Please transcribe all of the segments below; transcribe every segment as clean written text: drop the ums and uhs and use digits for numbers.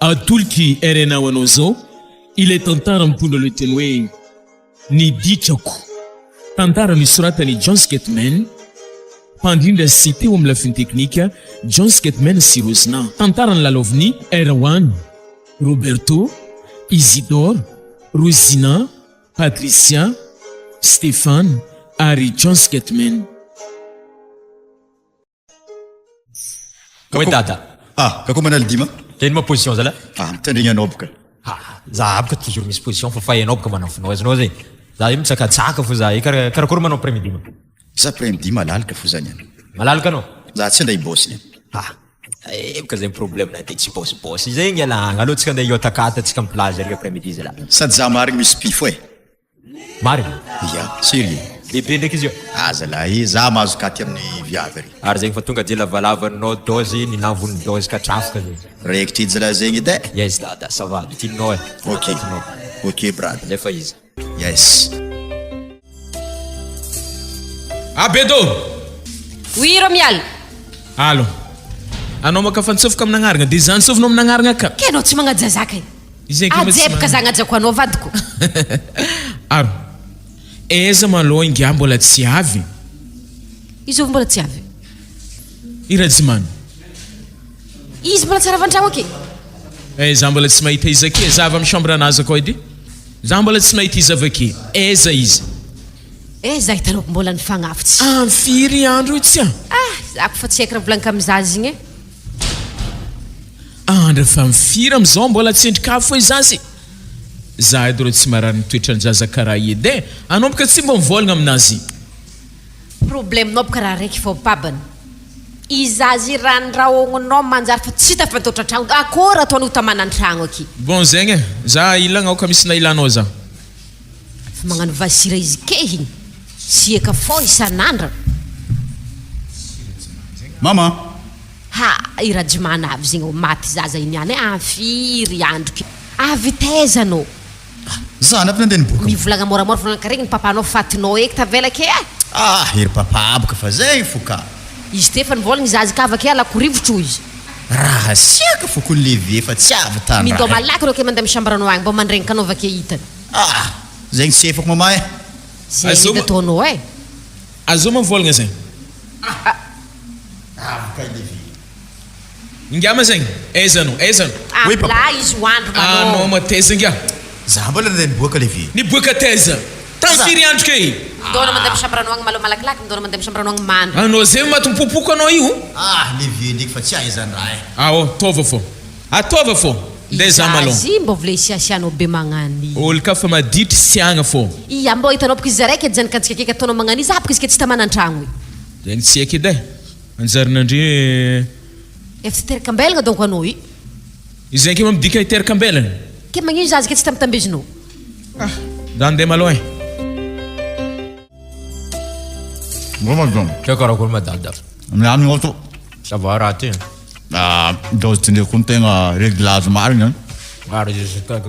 Atolotry RNA ho anao izao ilay tantara mitondra lohateny hoe Ny Ditrako. Tantara nosoratan'i John Skatman, mpandrindra sy teo amin'ny lafiny teknika John Skatman sy Rosina. Tantara nilalaovin'i Erwan, Roberto, Isidore, Rosina, Patricia, Stéphane ary John Skatman. Oe dada. Ah, ka koa manala dima. Dia ino ma position zalahy? Ah, mitandregny anao boka. Ah, za boka toujours misy position fa fa enao boka manafinao azonao zay. Za io mitsakatsaka fo za io kara karakory manao après midi ma? Za après midi malalaka fo zany an. Malalaka anao? Za tsy andeha hi-boss ny. Ah, eh boka zay problème na de tsy boss boss zegny ialagna aleo tsika andeha hiôtakata tsika am plage ary après midi zalahy. Sady za marigny misy pifo eh. Marina? Ya, sérieux. Lehibe ndraiky izy io. Aza lahy e, za mahazo katy amin'ny viavy ary. Ary zegny fa tonga de lavalava nao dose ninavon'ny dose katrafika zegny. Raikitra edy zalahy zegny edy e. Yes dada, ça va, tianao e. Ok, Tianao. ok brada. Alefa izy. Yes. Abedo! Oui Romial. Allo. Anao maka fantsofoka amin'agnarana de za antsovinao amin'agnarana ka. Ke anao tsy magnaja zaka e. Izay akia ma tsy Ajebaka za agnajako anao vadiko. Aro. Aiza malôha ingahy mbola tsy avy? Izy ovy mbola tsy avy? I Rajimano. Izy mbola tsy rava an-tragno akia. Eh, za mbola tsy mahita izy akia, za avy amin'ny chambre anazy akao edy. Za mbola tsy mahita izy avy akia. Aiza izy? Eh, za hitanao mbola nifagnafitsy. Am firy andro io tsia? Ah, za ko fa tsy haiko raha volagniko amy zaza igny e. Andry fa mifiry amizao mbola tsendrikafo e zaza e! Za edy rô tsy marary ny toetran-jaza karaha edy e! Anao boka tsy mba mivôlagna aminazy. Problème nao boka raha raiky fô babany. I zaza i raha andrahôgnonao manjary fa tsy tafataotra an-tragno akôry ataonao tamana an-tragno aky. Bon zegny e! Za ilagnao ka misy nailanao za. Fa magnano vasira izy kehiny sieka fô isan'andra. Mama! Ha i Rajimana avy zegny ô maty zaza i niany e firy andro ke avy taiza anao. Ah za nampy nandeha niboaka. Mivolagna moramora volagna ka regny papanao fatinao eky tavela ke eh. Ah ery papa aboka fa zegny fo ka. Izy te efa nivolagna izy azy ka avy ake alako rivotro hoy izy. Raha siaka fo kony levier fa tsy avy tany Mindao raha eh. malaky reo ke mandeha am chambre anao agny mbô mandregny ka anao avy ake hitany. Ah zegny tsy efako mama eh. Zegny edy ataonao eh. Azoma mivolagna zegny. Ah! Avy kay le vy. Ingahy ma zegny? Aiza anao? Aiza anao? Oui papa. Amla izy ho andro manao. Anao ma taiza ingahy? Za mbola nandeha niboaka le vy. Niboaka taiza? Tam firy andro kay? Mindona mandeha am chambre anao agny malo malakilaky mindona mandeha am chambre anao agny mandry. Anao zegny maty mipopoko anao io. Ah le vy ndreky fa tsy ahaizan-draha eh. Ao, ataova fô. Ataova fô. Ndeha za malôha. Izazy mbô vle isiasianao be magnany. Olo ka fa maditry siagna fô. Ia mbô hitanao boko izy araiky edy zanakantsika akaiky ataonao magnany iza boko izy ke tsy tamana antragno e. Zegny tsy haiko edy e. Anjarinandre e. Efa tsy teraka ambelagna donc anao i. Izay ke ma midika hiteraka ambelagna. Ke magnino zaza ke tsy tambitambezinao. Ah! Za ndeha malôha e. Bonjour madame. Ke karakory ma dada? Milamigna ao to. Ça va raha ty? Ah, dose ty ndraiky koa tegna réglage marigna. Ary izy ka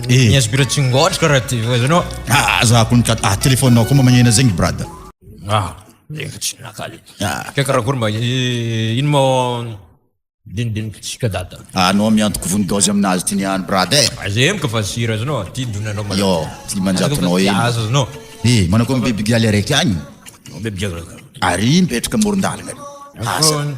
Eh. Miinspire tsy ngôtry karaha ty, azonao? Ah, za koa nikata. Ah, téléphone-nao koa mba magnena zegny brada. Ah, zegny tsy nakaly. Ah. Ke karakory mba ino ma Dinidinikintsika dada. Anao miantoko vono dose aminazy ty niany brada eh. Aza emboka fa sira azonao ty donanao malaka. Yo, 500 nao eny. Azo azonao. Eh, manao koa bebe gialy araiky agny. Bebe gialy araiky. Ary mipetraka amoron-dalana ary. Asa.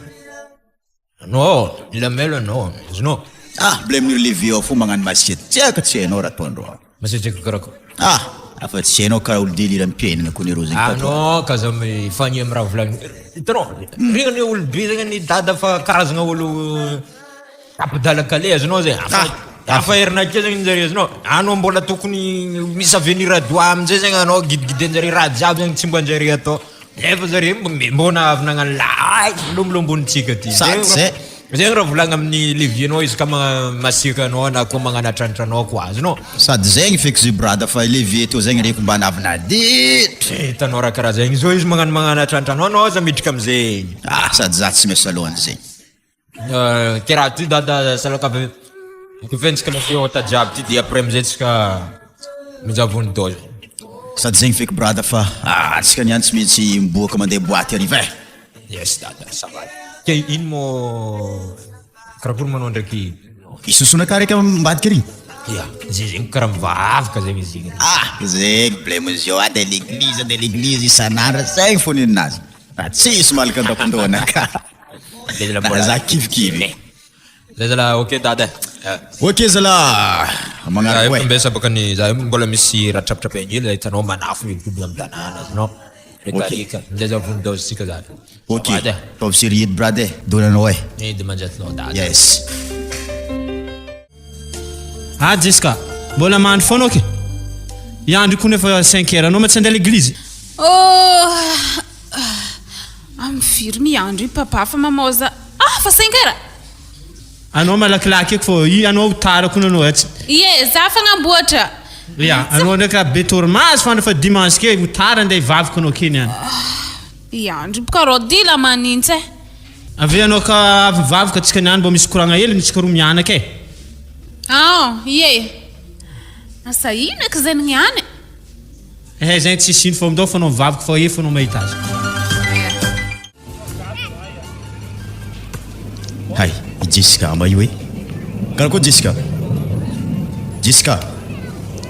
Anao, mila mailo anao, azonao. Ah, mbola amin'io levier ao fo magnano masiatsiaka tsy hainao raha ataondreo ao. Masiatsiaka karakôry? Ah! Afa tsy hainao karaha olo délire am-piainana koa nereo zegny tato. Anao ka aza mifanihy am raha volagniny. Hitanao, regny anie olo be zegny anie dada fa karazagna olo tapidalakale azonao zay. Afa afa herinakeo zegny njare azonao. Anao mbola tokony misy avenir doit amizay zegny anao gidigidenjare raha jiaby zegny tsy mba anjare atao. Nefa zare mbô nahavy nagnano lahy lombolombonintsika ty. Sady zay. Zegny raha volagna amin'ny levier-nao izy ka masiaka anao na koa magnanatranitra anao koa azonao. Sady zegny feky zay brada fa levier teo zegny reko mba navinaditry. Hitanao raha karaha zegny zao izy magnano magnanatranitra anao anao aza miditra amizegny. Ah sady za tsy miasa loha an'zegny. Ke raha ty dada salaka be kifentsika la fiota jiaby ty de après amizay tsika mijavony dôly. Sady zegny feky brada fa antsika niany tsy maintsy miboaka mandeha boite hariva eh. Yes dada ça va. Ke ino mô. Karakory manao ndraiky. Isosonaka raiky ambadika ary. Ya, zay zegny karaha mivavaka zegny izy igny. Ah, zegny blem izy io, andeha l'église, andeha l'église isan'andro, zegny fo ninazy. Raha tsisy malaka an-dakondohanakahy. Raha za kivikivy. Zay zalahy, ok dada eh. Ok zalahy, magnaraka koa eh. Ambesa baka ny za io mbola misy raha trapitrapainy hely hitanao manafo mihodinkodina amin'ny tanàna azonao. Rikarika, zay za vony dose tsika zany. Ok, ataovy sérieux edy brada eh, donanao eh. Edy manjatinao dada. Yes. Ah Jessica, mbola mandry foana ok? I andro io kony efa cinq heures, anao ma tsy handeha l'église? Oh Amin'ny firy miandry io papa fa mamaoza ah fa cinq heures? Anao malakilaky eky fô i anao tara kony anao eh tsy. Ie, za fagnamboatra. Ya, anao ndraiky raha be torimaso fa andro fa dimanche ke ho tara andeha hivavaka anao ke niany. I andry boka rô dila manintsy eh. Avy anao ka avy mivavaka tsika niany mbô misy koragna hely mitsika roa mianaka eh. Ah, ie. Asa ino eky zegny niany eh. Ehe zegny tsisy ino fô ndao fô anao mivavaka fô efa anao mahita azy. Hay, i Jessica amba io e. Karakory Jessica? Jessica.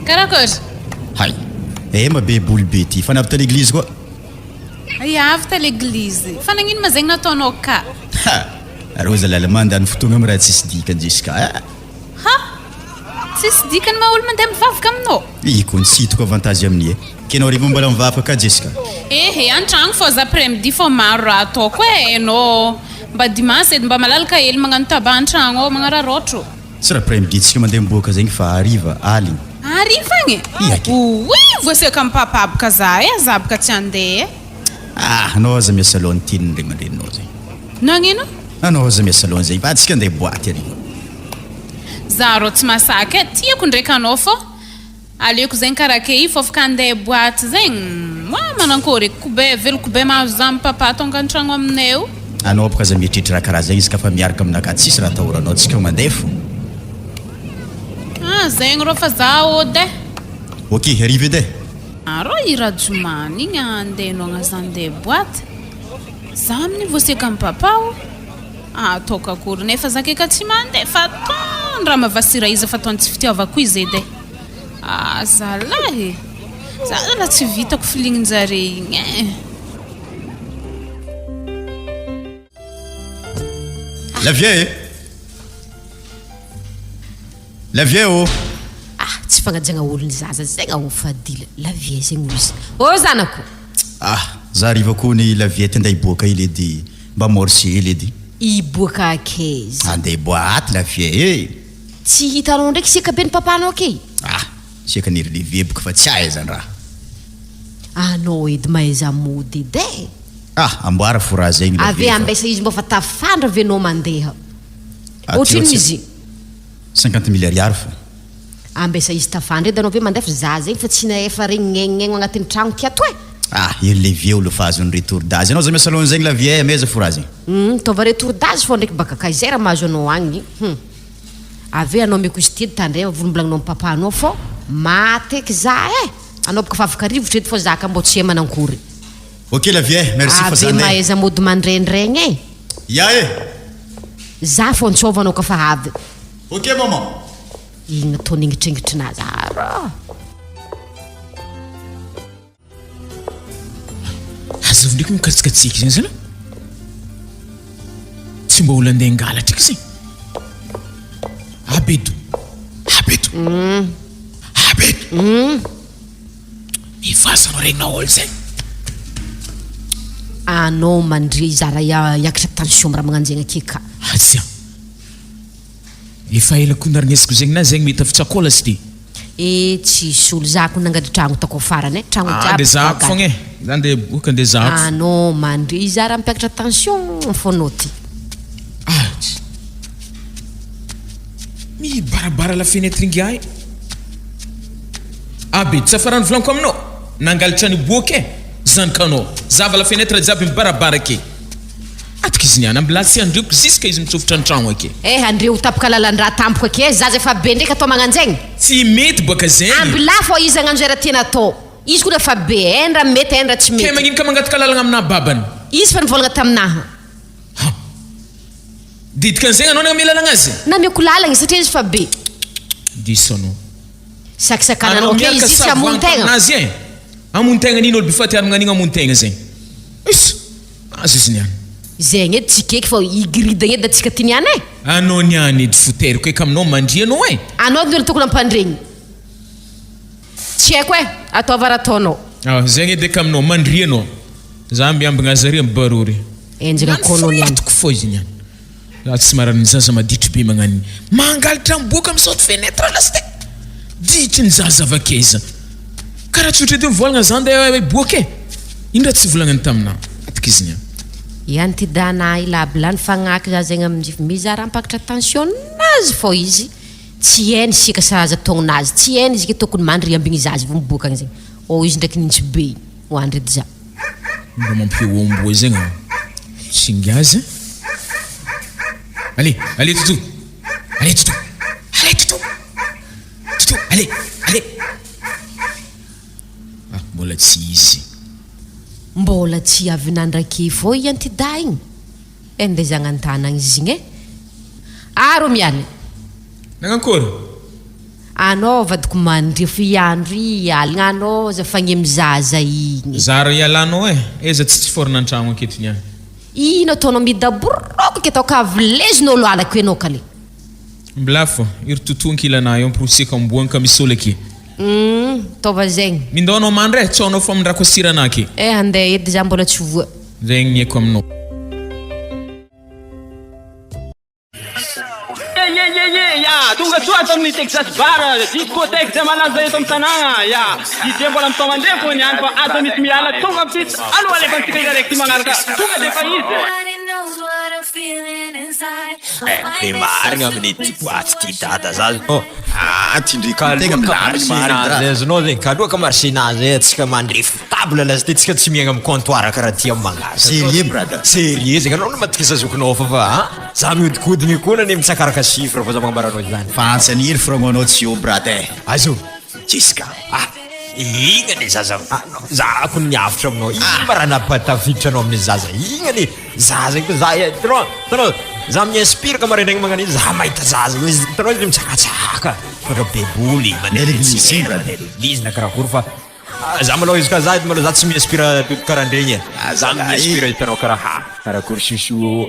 Karakory? Hay, eh ma be boly be ty, fa navy ta l'église koa. Ia avy ta l'église. Fa nagnino ma zegny nataonao ka? Ha! Arô zalahy la mandany fotoagna am raha tsisy dikany Jessica a! Ha! Tsisy dikany maha olo mandeha mivavaka aminao. Ih kony tsy hitako avantage amin'ny e! K'enao hariva mbola mivavaka ka Jessica? Ehe, an-tragno fô za après midi fô maro raha ataoko e, enao mba dimanche edy mba malalaka hely magnano tabac an-tragno ao magnararaotro. Tsy raha après midi tsika mandeha miboaka zegny fa hariva, aligny. Hariva agny? Ia ke. Ouii, voaseka am papa boka za e, za boka tsy handeha e. Ah, anao aza miasa loha ny tenin'ny ray aman-dreninao zegny. Nagnino? Anao aza miasa loha zegny fa antsika andeha boaty hariva. Za rô tsy masaky e, tiako ndraiky anao fô aleoko zegny karaha ke io fô afaka andeha boaty zegny moa manankôry e, kobe veloko be mahazo za am papa tonga antragno aminay eo. Anao boka aza mieritreritra raha karaha zegny izy ka fa miaraka aminakahy tsisy raha atahoranao tsika mandeha fô. Ah zegny rô fa za ody e. Ok hariva edy e. Ah rô i rajomany igny andeha nôgna za andeha boaty. Za amin'io voaseka am papa o! Ataoko akory nefa za keka tsy mandeha fa ataony raha mavasira izy fa ataony tsy fitiavako izy edy e! Ah zalahy e! Za zalahy tsy vitako feeling-njare igny e! La vieille e! La vieille ô! Ah tsy fagnajagna olony zaza zegny ao fadila, la vieille zegny hoy izy. Ô zanako! Ah! Za hariva koa ny la vieille ty andeha hiboaka hely edy, mba morse hely edy. Hiboaka akaiza? Andeha boite la vieille e! Tsy hitanao ndraiky siaka be ny papanao ake? Ah! Siaka ny ry le vie boka fa tsy ahaizan-draha. Anao edy mahaiza mody edy e! Ah! Amboara fo raha zegny la Avy vieille fa. ambesa izy mbô fa tafandra ve nao mandeha? Aty Ohatrinona izy? Cinquante mille ariary fo. Ambesa izy tafandra edy anao ve mandefa za zegny fa tsy nahefa regny gnegnignegno agnatin'ny tragno ty ato e! Ah ery le vieux olo fa azony retour d'âge anao za miasa alohan'ny zegny la vieille amaiza fo raha zegny. Hum taova retour d'âge fô ndraiky baka ka izay raha mahazo anao agny hum avy eo anao omeko izy ty edy tandrema volombolagninao am papa anao fô maty eky za e! Anao boka fa afaka rivotra edy fô za ka mbô tsy hay manankory. Ok la vieille merci fa Avy za ndeha. mahaiza mody mandraindraigny e! Ya e! Za fô antsôva anao ka fa avy. Ok maman. Igny ataony ingitringitrinazy ara. Azovy ndraiky mikatsikatseky zegny zalahy. Tsy mba olo andeha hangalatra eky zegny. Abedo, Abedo, Abedo. Mivazana regninao olo zegny. Anao mandre zara hiakatra tension raha magnano zegny ake ka. Asia. Efa ela ko naringesiko zegny na zegny mety afitsako lasy ty. Eh tsisy olo za ko nangady tragno takao farany eh tragno Ah jiaby nde zahako voagady. fogna eh, za nde boka nde zahako. Ah non mandre iza raha mipiakatra tension fônao ty. Ah mibarabara la fenêtre ingahy. Aby tsy afa raha nivolaniko aminao, nangalatra ny boky eh, zanakanao, zava la fenêtre jiaby mibarabara ake. Atoky izy niany ambilà tsy andriako jusqu'à izy mitsofotra ny tragno ake. Eh andreo tapaka lalan-draha tampoka ake eh, zaza efa be ndraiky atao magnanjegny. Tsy mety baka zegny. Ambilà fô izy hagnano zay raha tiany atao. Izy koa efa be eh ndra mety eh ndra tsy Kay mety. magnino ka mangataka lalagna aminà babany. Izy fa nivôlagna taminaha. Ha. Dia dikan'izegny anao nagname lalagna azy? Nameko lalagna satria izy fa be. Diso anao. Sakisakananao Anao ke miaraka izy tsy hamono savoany tegna. taminazy e! Hamono tegna n'ino olo be faty ary magnan'igny hamono tegna zegny. Is! Aza izy niany. Zegny edy tsy keky fa higiridagna edy antsika ty niany e! Anao niany edy foteriko eky aminao mandria anao e! Anao edy olo tokony hampandregny. Tsy haiko e! Ataova raha ataonao. Ah, zegny edy eky aminao mandria anao. Za miambigna azy ary am barory. Enjana Niany koa anao niany. fatiko fô izy niany. Za tsy marary ny zaza maditry be magnaniny. Mangalatra miboaka misaoty fenetre lasite. Ditry ny zaza avakaiza. Karaha tsotra edy mivolagna za ndeha hiboaka e. Ino raha tsy volagniny taminah. Matiko izy niany. Ihany ty dana ilabila ny fagnaky za zegny aminjy mizara hampakatra tension nazy fô izy tsy hainy siaka sahaza taognazy tsy hainy izy ke tokony mandry ambigny zaza vao miboaka agny zegny ô izy ndraiky nintsy be ho andry edy za. Mba mampihoamboa zegny an! Tsy ngiazy an! Allez, allez Toto! Allez Toto! Allez Toto! Toto, allez, allez! Ah, mbola tsy izy. Mbola tsy avy nandraky fô i antidahy igny. Eh ndeha zagnantanagna izy igny eh! Aro miany! Nagnankory? Anao vadiko mandrefo i andro i aligna anao za fagnemy zaza igny. Zara ialanao eh! Aiza tsy tsy forina antragno aketo niany. Ino ataonao midaboroka ke tao ka vilezin'olo alako enao kale. Mblafo, iry Toto ankilana eo amporoseko amboa ka misy olo aky. Humm taova zegny. Mindao anao mandry eh, tsao anao famindrako sirana aky. Eh andeha edy za mbola tsy voa. Zegny ny aiko aminao. Ye ye ye ye ya! Tonga soa ato amin'ny Texas Bar, discothèque izay malaza eto amin'ny tanàgna ya! DJ mbola mitaoma andrefo ny any fa aza misy miala tonga amin'ny site aloha alefantsika hira raiky ty magnaraka tonga dia efa izy. Eh, be marigna amin'ity boîte ty dada za zao. Ah, ty ndreky tegna milamigny marigny dra. Zay azonao zegny, kaloha ka marché-na zay antsika mandrefy table lasite tsika tsy miaigna amin'ny comptoir karaha ty amin'ny mangaraka. Sérieux brada. Sérieux zegny, anao no matokisa zokinao fa fa an, za mihodikodigny koa nanie mitsakaraka chiffre fa za magnambara anao izany. Fa antsy an'i hery firagnonao tsy eo brada eh. Aiza o? Jessica. Ah, igny anie zaza, ah, za kony niavotra aminao, ino ma raha nampatafiditra anao amin'ny zaza igny anie. Za zegny koa za hitanao hitanao za mi-inspire ka maraindraigny magnano izy za mahita zaza io izy hitanao izy mitsakatsaka ohatra beboly mandeha l'église mandeha l'église na karakory fa za malôha izy ka za edy malôha za tsy mi-inspire karaha andregny e za mi-inspire hitanao karaha ha karakory soso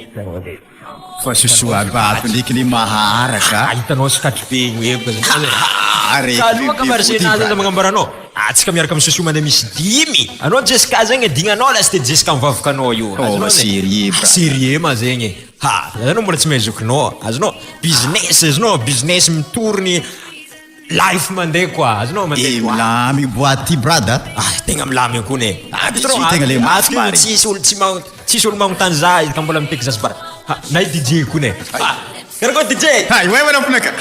Fa soso aby ato ndreky le maharaka. Hitanao sokatry be igny hoe Arety Taloha ka marché-na zay za magnambara anao. Atsika miaraka amin'ny Sosoa mandeha misy dimy. Anao Jessica zegny adignanao lasteo Jessica mivavaka anao io. Oh Azonao zegny? sérieux bra. Sérieux ma zegny e. Ha, anao mbola tsy mahay zokinao. Azonao? Business azonao, business mitourne life mandeha quoi. Azonao mandeha Eh quoi. milamy boîte ty brada. Ah, tegna milamy kony e. Ah, Ato ty tegna le mafy ato marigny. tsisy olo tsy magn- tsisy olo magnontany za izy ka mbola mitaiky za sy bara. Ha, na i DJ kony e. Ha. Karakory DJ? Hay, ouais, ouais, namponaka.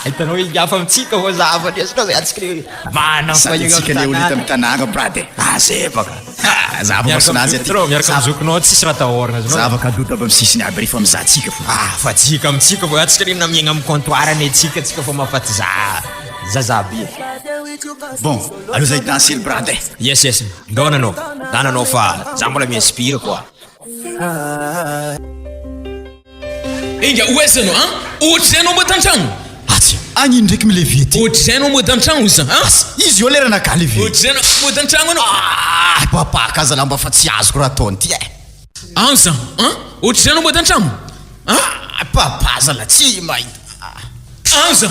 Hitanao izy hafa amintsika vao za hafa ndresy zay antsika le manana Sady antsika le olo hita amin'ny tanàna brady e. Ah zay baka. Ah, za afaka sonazy aty. Miaraka amin'ny zokinao tsisy raha atahorana azonao. Za afaka adoto avy amin'ny sisiny aby rehefa mizaha antsika fo. Ah, fa tsika amintsika vao antsika le namiagna amin'ny comptoir ane tsika tsika fa mahafaty za zaza be. Bon, aleo za hi-danse hely brady e. Yes yes, ndao anao. Ndana anao fa za mbola mi-inspire quoi. Enga ho aiza anao an? Ohatr'izay anao mody an-tragno? Atsy, agny ndraiky mi-lever ty. Ohatr'izay anao mody an-tragno za an? Asa, izy io lera naka lever. Ohatr'izay anao mody an-tragno anao? Ah, papa ka zalahy mba fa tsy azoko raha ataony ty eh. An za an? Ohatr'izay anao mody an-tragno? An? Ah, papa zalahy tsy mahita. An za.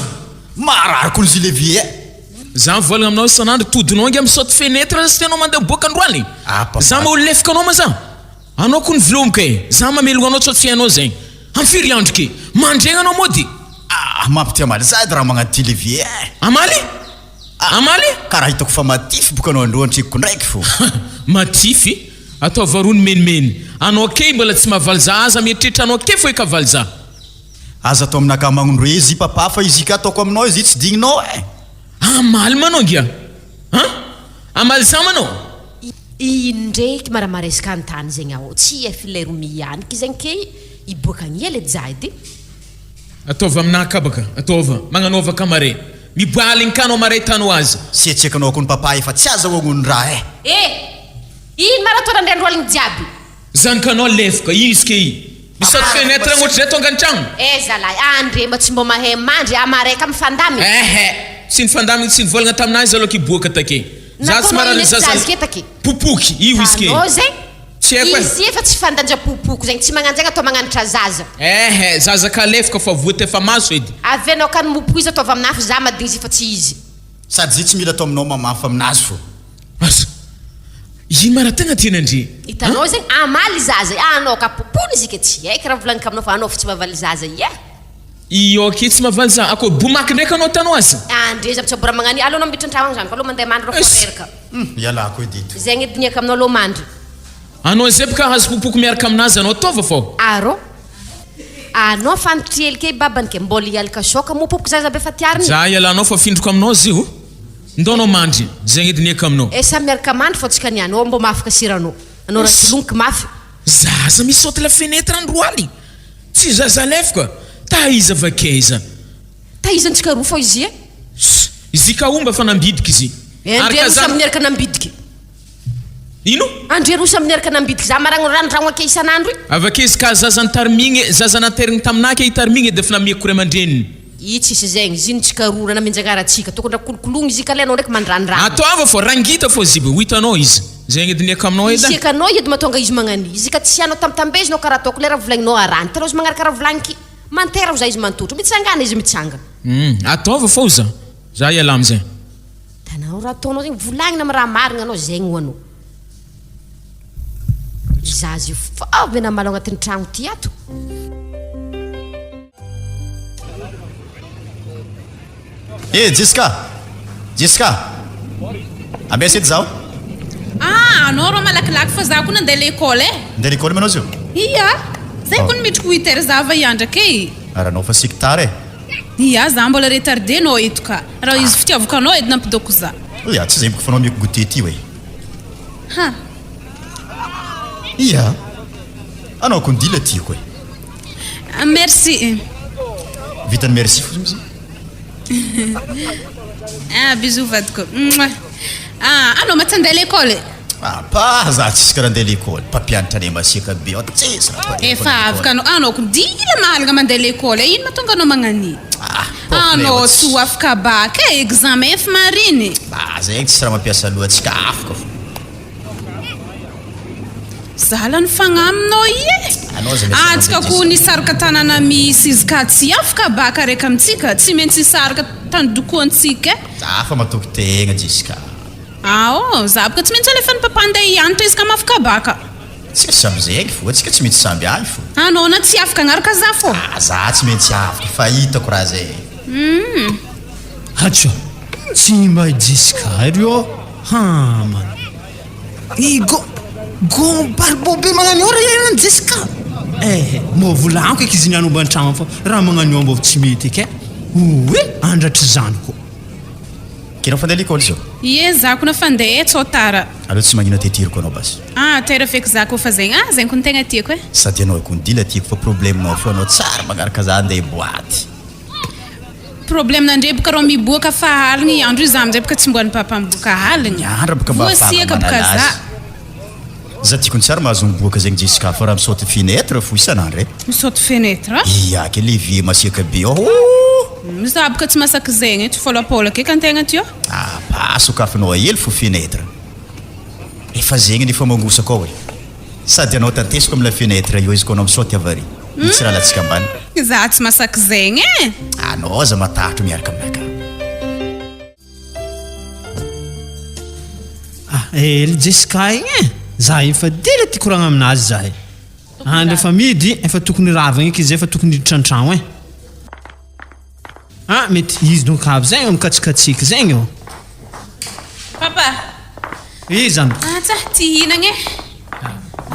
Marary koa izy lever eh. Za mivolagna aminao isan'andro todinao ange misaoty fenetre sy anao mandeha miboaka androany. Ah, papa. Za maha olo lefika anao ma za? Anao kony vilomiko e! Za mamelogno anao sao tsy hainao zegny. Am firy andro ke? Mandregny anao mody? Ah, mampite hamaly za edy raha magnano ty levier eh! Hamaly? Hamaly? Karaha hitako fa matify boka anao androany trekiko ndraiky fô. Matify? Ataovy rony menimeny. Anao key mbola tsy mahavaly za aza mieritreritra anao key fô hikavaly za. Aza atao aminakahy magnondro ezy papa fa izy ka ataoko aminao izy tsy digninao eh! Hamaly manao ngia? An? Hamaly za manao? Ino ndreky ma raha maresaka antany zegny ao tsy ef ilay ro mianiky zegny key hiboaka agnia le jady. Ataova aminah ka baka ataova magnanaova ka mare miboaha aligny ka anao mare tany ho azy. Siatsiakanao kony papa efa tsy azahoagno ny raha eh. Eh! Ino ma raha ataonandre andro aligny jiaby. Zany ka anao lefaka izy ke i. Misaoty fenêtre ohatr'izay tonga an-tragno. Eh zalahy, andrema tsy mbô mahay mandry, amareka mifandamigny. Ehe, tsy nifandamigny tsy nivolagna taminahy izy aloha hiboaka take. Za tsy Nataonao marary ino eky zaza zaza ke take? popoky io izy ke. Tanao zegny? Tsy haiko e. Izy efa tsy fandanja popoko zegny, tsy magnanjegny atao magnanatra zaza. Ehe, zaza kalefaka fa voa tefa maso edy. Avy anao ka ny mopoko izy ataovy aminahy fa za madigny izy fa tsy izy. Sady zay tsy mila atao aminao mamafa aminazy fô. Asa! Ino ma raha tegna tiany andre? Hitanao zegny, hamaly zaza, anao ka popony izy ke tsy haiko raha volagniko aminao fa anao fo tsy mavaly zaza ia. I ok tsy mavaly za, akô bomaky ndraiky anao tanao aza? Andre za mitsabo raha magnano, aleo anao miditra antragno agny zanako, aleo mandeha mandry rô fa reraka. Hum, ialako edy eto. Zegny edy niaka aminao aleo mandry. Anao zay boka hahazo popoko miaraka aminazy anao ataova fô. Arô, anao fantotry hely ke babany ke mbôla hialaka soka moa popoko zaza be fa tiariny. Za ialanao fa findriko aminao zio. Ndao anao mandry, zegny edy niaka aminao. Eh samy miaraka mandry fô tsika niany, ô mbô mahafaka sira anao. Anao raha kilonky mafy. Zaza mi-saute la fenêtre andro aligny, tsy zaza lefaka, taiza va kaiza. Taiza antsika roa fô izy e. Ss, izy ka omba fa nambidiky izy. Eh Ary andre ka roa za. samy niaraka nambidiky. Ino? Andre roa samy niaraka nambidiky, za maragno randragno ake isan'andro i. Avake izy ka zaza nitarimigne, zaza naterigny taminah ke hitarimigne de efa namiako ray aman-dreniny. I tsisy zegny, izy ino tsika roa raha namenjagara antsika, tokony raha kolokoloigny izy ka le anao ndraiky mandrandragno. Ataova fô, rangita fô ziba, ho hitanao izy. Zegny edy niaka aminao edy a. Isiaka anao edy mahatonga izy magnania, izy ka tsy anao tambitambezinao karaha ataoko le raha volagninao arahany, hitanao izy magnaraka raha volagniky, mantera ho za izy mantotro, mitsangana izy mitsangana. Hum, ataova fô za, za hiala amizay. Hitanao raha ataonao zegny, volagnina amy raha marigna anao, zegny ho anao. Zaza io fô ve namalo agnatin'ny tragno ty ato. Eh Jessica! Jessica! Ambesa eto zaho. Ah, anao rô malakilaky fa za koa nandeha l'école eh. Ndeha l'école ma anao zio? Ia, zay koa nimitriko huit heures za va hiandraka e. Ary anao fa siky tara eh. Ia, za mbola retardé nao eto ka. Raha izy fitiavako anao edy nampidoko za. Ia, tsy zay boko fa anao ameko goûter ty oe. Ha. Ia, anao koa ndila tiako e. Merci. Vitan'ny merci fotsiny izy. Ah, bisous vadiko. Mouah. Ah, anao ma tsy andeha l'école? Ah, pa za tsisy karaha andeha l'école. Mpampianatra anay masiaka be ao, tsisy raha pariako Efa l'école. afaka anao, anao ko dila mahalagna mandeha l'école. Ino mahatonga anao magnan'io? Ah, prof nay Anao ao tsy ho afaka bac e, examen efa marigny. Ah, zay tsisy raha mampiasa loha antsika afaka fo. Zala ny fagnaminao i e! Antsika ko nisaraka tanàna misy izy ka tsy afaka baka araiky amintsika, tsy maintsy hisaraka tany dokoantsika e! Za fa matoky tegna Jessica. Ao, za boka tsy maintsy alefan'i papa andeha hianatra izy ka mafaka baka. Tsika samby zegny fo, antsika tsy maintsy samby ahy fo. Anao na tsy afaka agnaraka za fô. Ah, za tsy maintsy afaka fa hitako raha zay. Humm. Hacha, tsy mba i Jessica ry ô, haman. I go go baribô be magnano io ry an'i Jessica. Eh, mbô volaniko eky izy niany homba an-tragno fa raha magnano io mbô tsy mety eky e. Oe, andratry zany koa. Kinao fandeha l'école zao? Ie, za kona fandeha e, tsao tara. Aleo tsy magnino atetiriko anao basy. Ah, tera feky za koa fa zegny, ah zegny kony tegna tiako e. Sady anao kony dila tiako fa problème nao fo anao tsary magnaraka za andeha boite. Problème nandre boka rô miboaka fa aligny i andro io za amizay boka tsy mboan'ny papa miboaka aligny. Ny andro boka mba ahafahana Voasiaka boka manala za. azy. Za tiako ny tsary mahazo miboaka zegny Jessica fa raha misaute fenetre fo isan'andro e. Misaute fenetre? Ia ke le vie masiaka be ao oh! Za boka tsy masaky zegny e, tsy fôlapôlaka eky antegna ty ô. Ah pa sokafinao hely fo fenetre. Efa zegny nefa mangosaka ao e. Sady anao tantesiko am la fenetre io izy ko anao misaoty avy ary. Mitsy raha latsika ambany. Za tsy masaky zegny e. Anao aza matahotra miaraka aminah ka. Ah ely Jessica igny e! Za efa dila ty koragna aminazy za e! Andro efa midy efa tokony ravagna eky izy efa tokony hiditra antragno e! Ah mety izy donc avy zegny mikatsikatsiky zegny ô. Papa. Iza no. Ah tsa ty hihinagna e.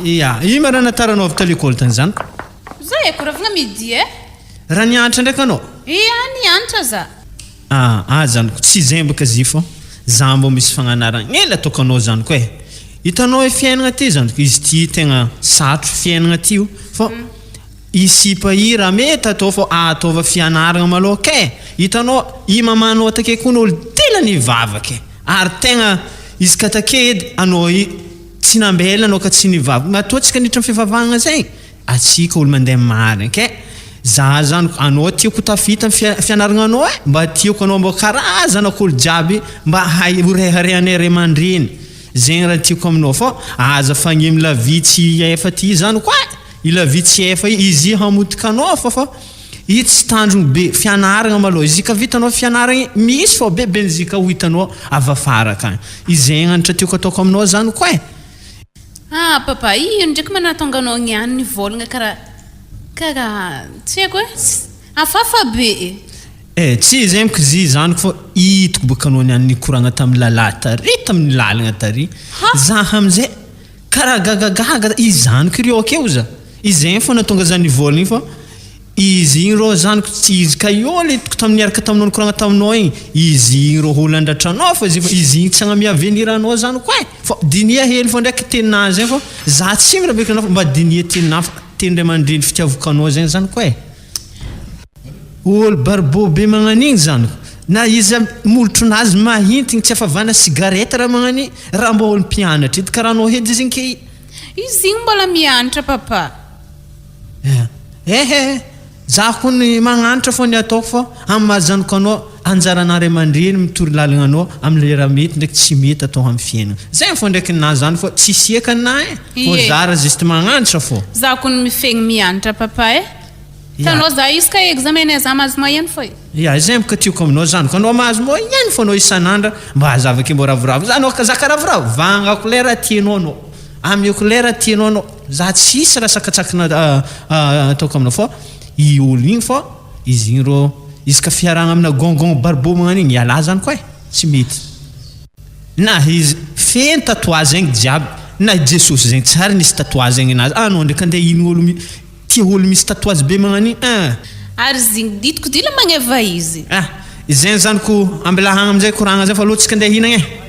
Ia, ino ma raha nataranao avy ta l'école tagny zany? Za eko ravagna midi e. Raha nianatra ndraiky anao? Ia, nianatra za. Ah, ah zaniko, tsy zembaka zy fô za mbô misy fagnanaragna hely ataoko anao zaniko e. Hitanao e fiainagna ty zaniko, izy ty tegna sarotro fiainagna ty io fô I sipa i raha mety atao fô ataova fianaragna malôha kay! Hitanao i mamanao take koa olo tena nivavaka e! Ary tegna izy ka take edy anao i tsy nambela anao ka tsy nivavaka matoa tsika niditra am fivavahagna zay! Atsika olo mandeha marigny ke za zany anao tiako tafita am fianaragna anao e, mba tiako anao mba karaha zanak'olo jiaby mba hay ho reharehanay ray aman-dreny, zegny raha tiako aminao fô aza fagnemy la vie tsy efa ty zany koa e, i la vie tsy efa i izy hamotika anao fô fa i tsy tanjogno be fianaragna malôha izy ka vitanao fianaragna misy fô bebe ny zika ho hitanao avy afara akagny, izegny anatra tiako ataoko aminao zany koa e. Ah papa, ino ndraiky ma nahatonga anao niany nivôlagna karaha karaha tsy haiko e, hafahafa be e. Eh tsy zegny bôka izy zany fô hitako bôka anao niany nikoragna tamin'ny lalahy tary tamin'ny lalagna tary, za amizay karaha gagagaga izany kiriô akeo za, izegny fô nahatonga za nivôlagna igny fô Izy igny rô zanako tsy izy ka io le hitako tamin'ny niaraka taminao nikoragna taminao igny, izy igny rô olo handratra anao fa izy izy igny tsy hagnamia avenir anao zanako e! Fa diniha hely fô ndraiky teninah zegny fô za tsy mirabeky anao fa mba diniha teninah fa teny ray aman-dreny fitiavako anao zegny zanako e! Olo baribô be magnan'igny zanako na izy molotronazy mahintigny tsy afavana cigarette raha magnan'igny raha mbô olo mpianatra edy karaha anao edy izy igny ke. Izy igny mbola mianatra papa. Eh eh! Za kony magnanatra fô ny ataoko fô amin'ny maha zanako anao anjaranà ray aman-dreny mitory lalagna anao amin'ny le raha mety ndraiky tsy mety atao amin'ny fiainana. Zay fô ndraiky ninà zany fô tsisy eka ninà eh! Fô Ie. zara juste magnanatra fô. Za kony mifegny mianatra papa eh! Ya. Hitanao za isaka examen za mahazo moyenne fô e. Ya, zay boka tiako aminao zanako, anao mahazo moyenne fô anao isan'andra mba hazava ke mbô ravoravo, za anao ka za ka ravoravo, vangako lera tianao anao. Ameko lera tianao anao, za tsisy raha sakatsakina ataoko aminao fa i olo igny fa izy igny rô izy ka fiarahagna amina gong gong baribô magnano igny ialahy zany koa e, tsy mety. Na izy feno tatouage zegny jiaby, na i Jesosy zegny tsary nisy tatouage zegny anazy, anao ndraiky andeha hino olo tia olo misy tatouage be magnano igny eh. Ary zigny ditiko dila magneva izy. Eh, izegny zany ko ambilahagna amizay koragna zay fa aleo tsika andeha hihinagna e.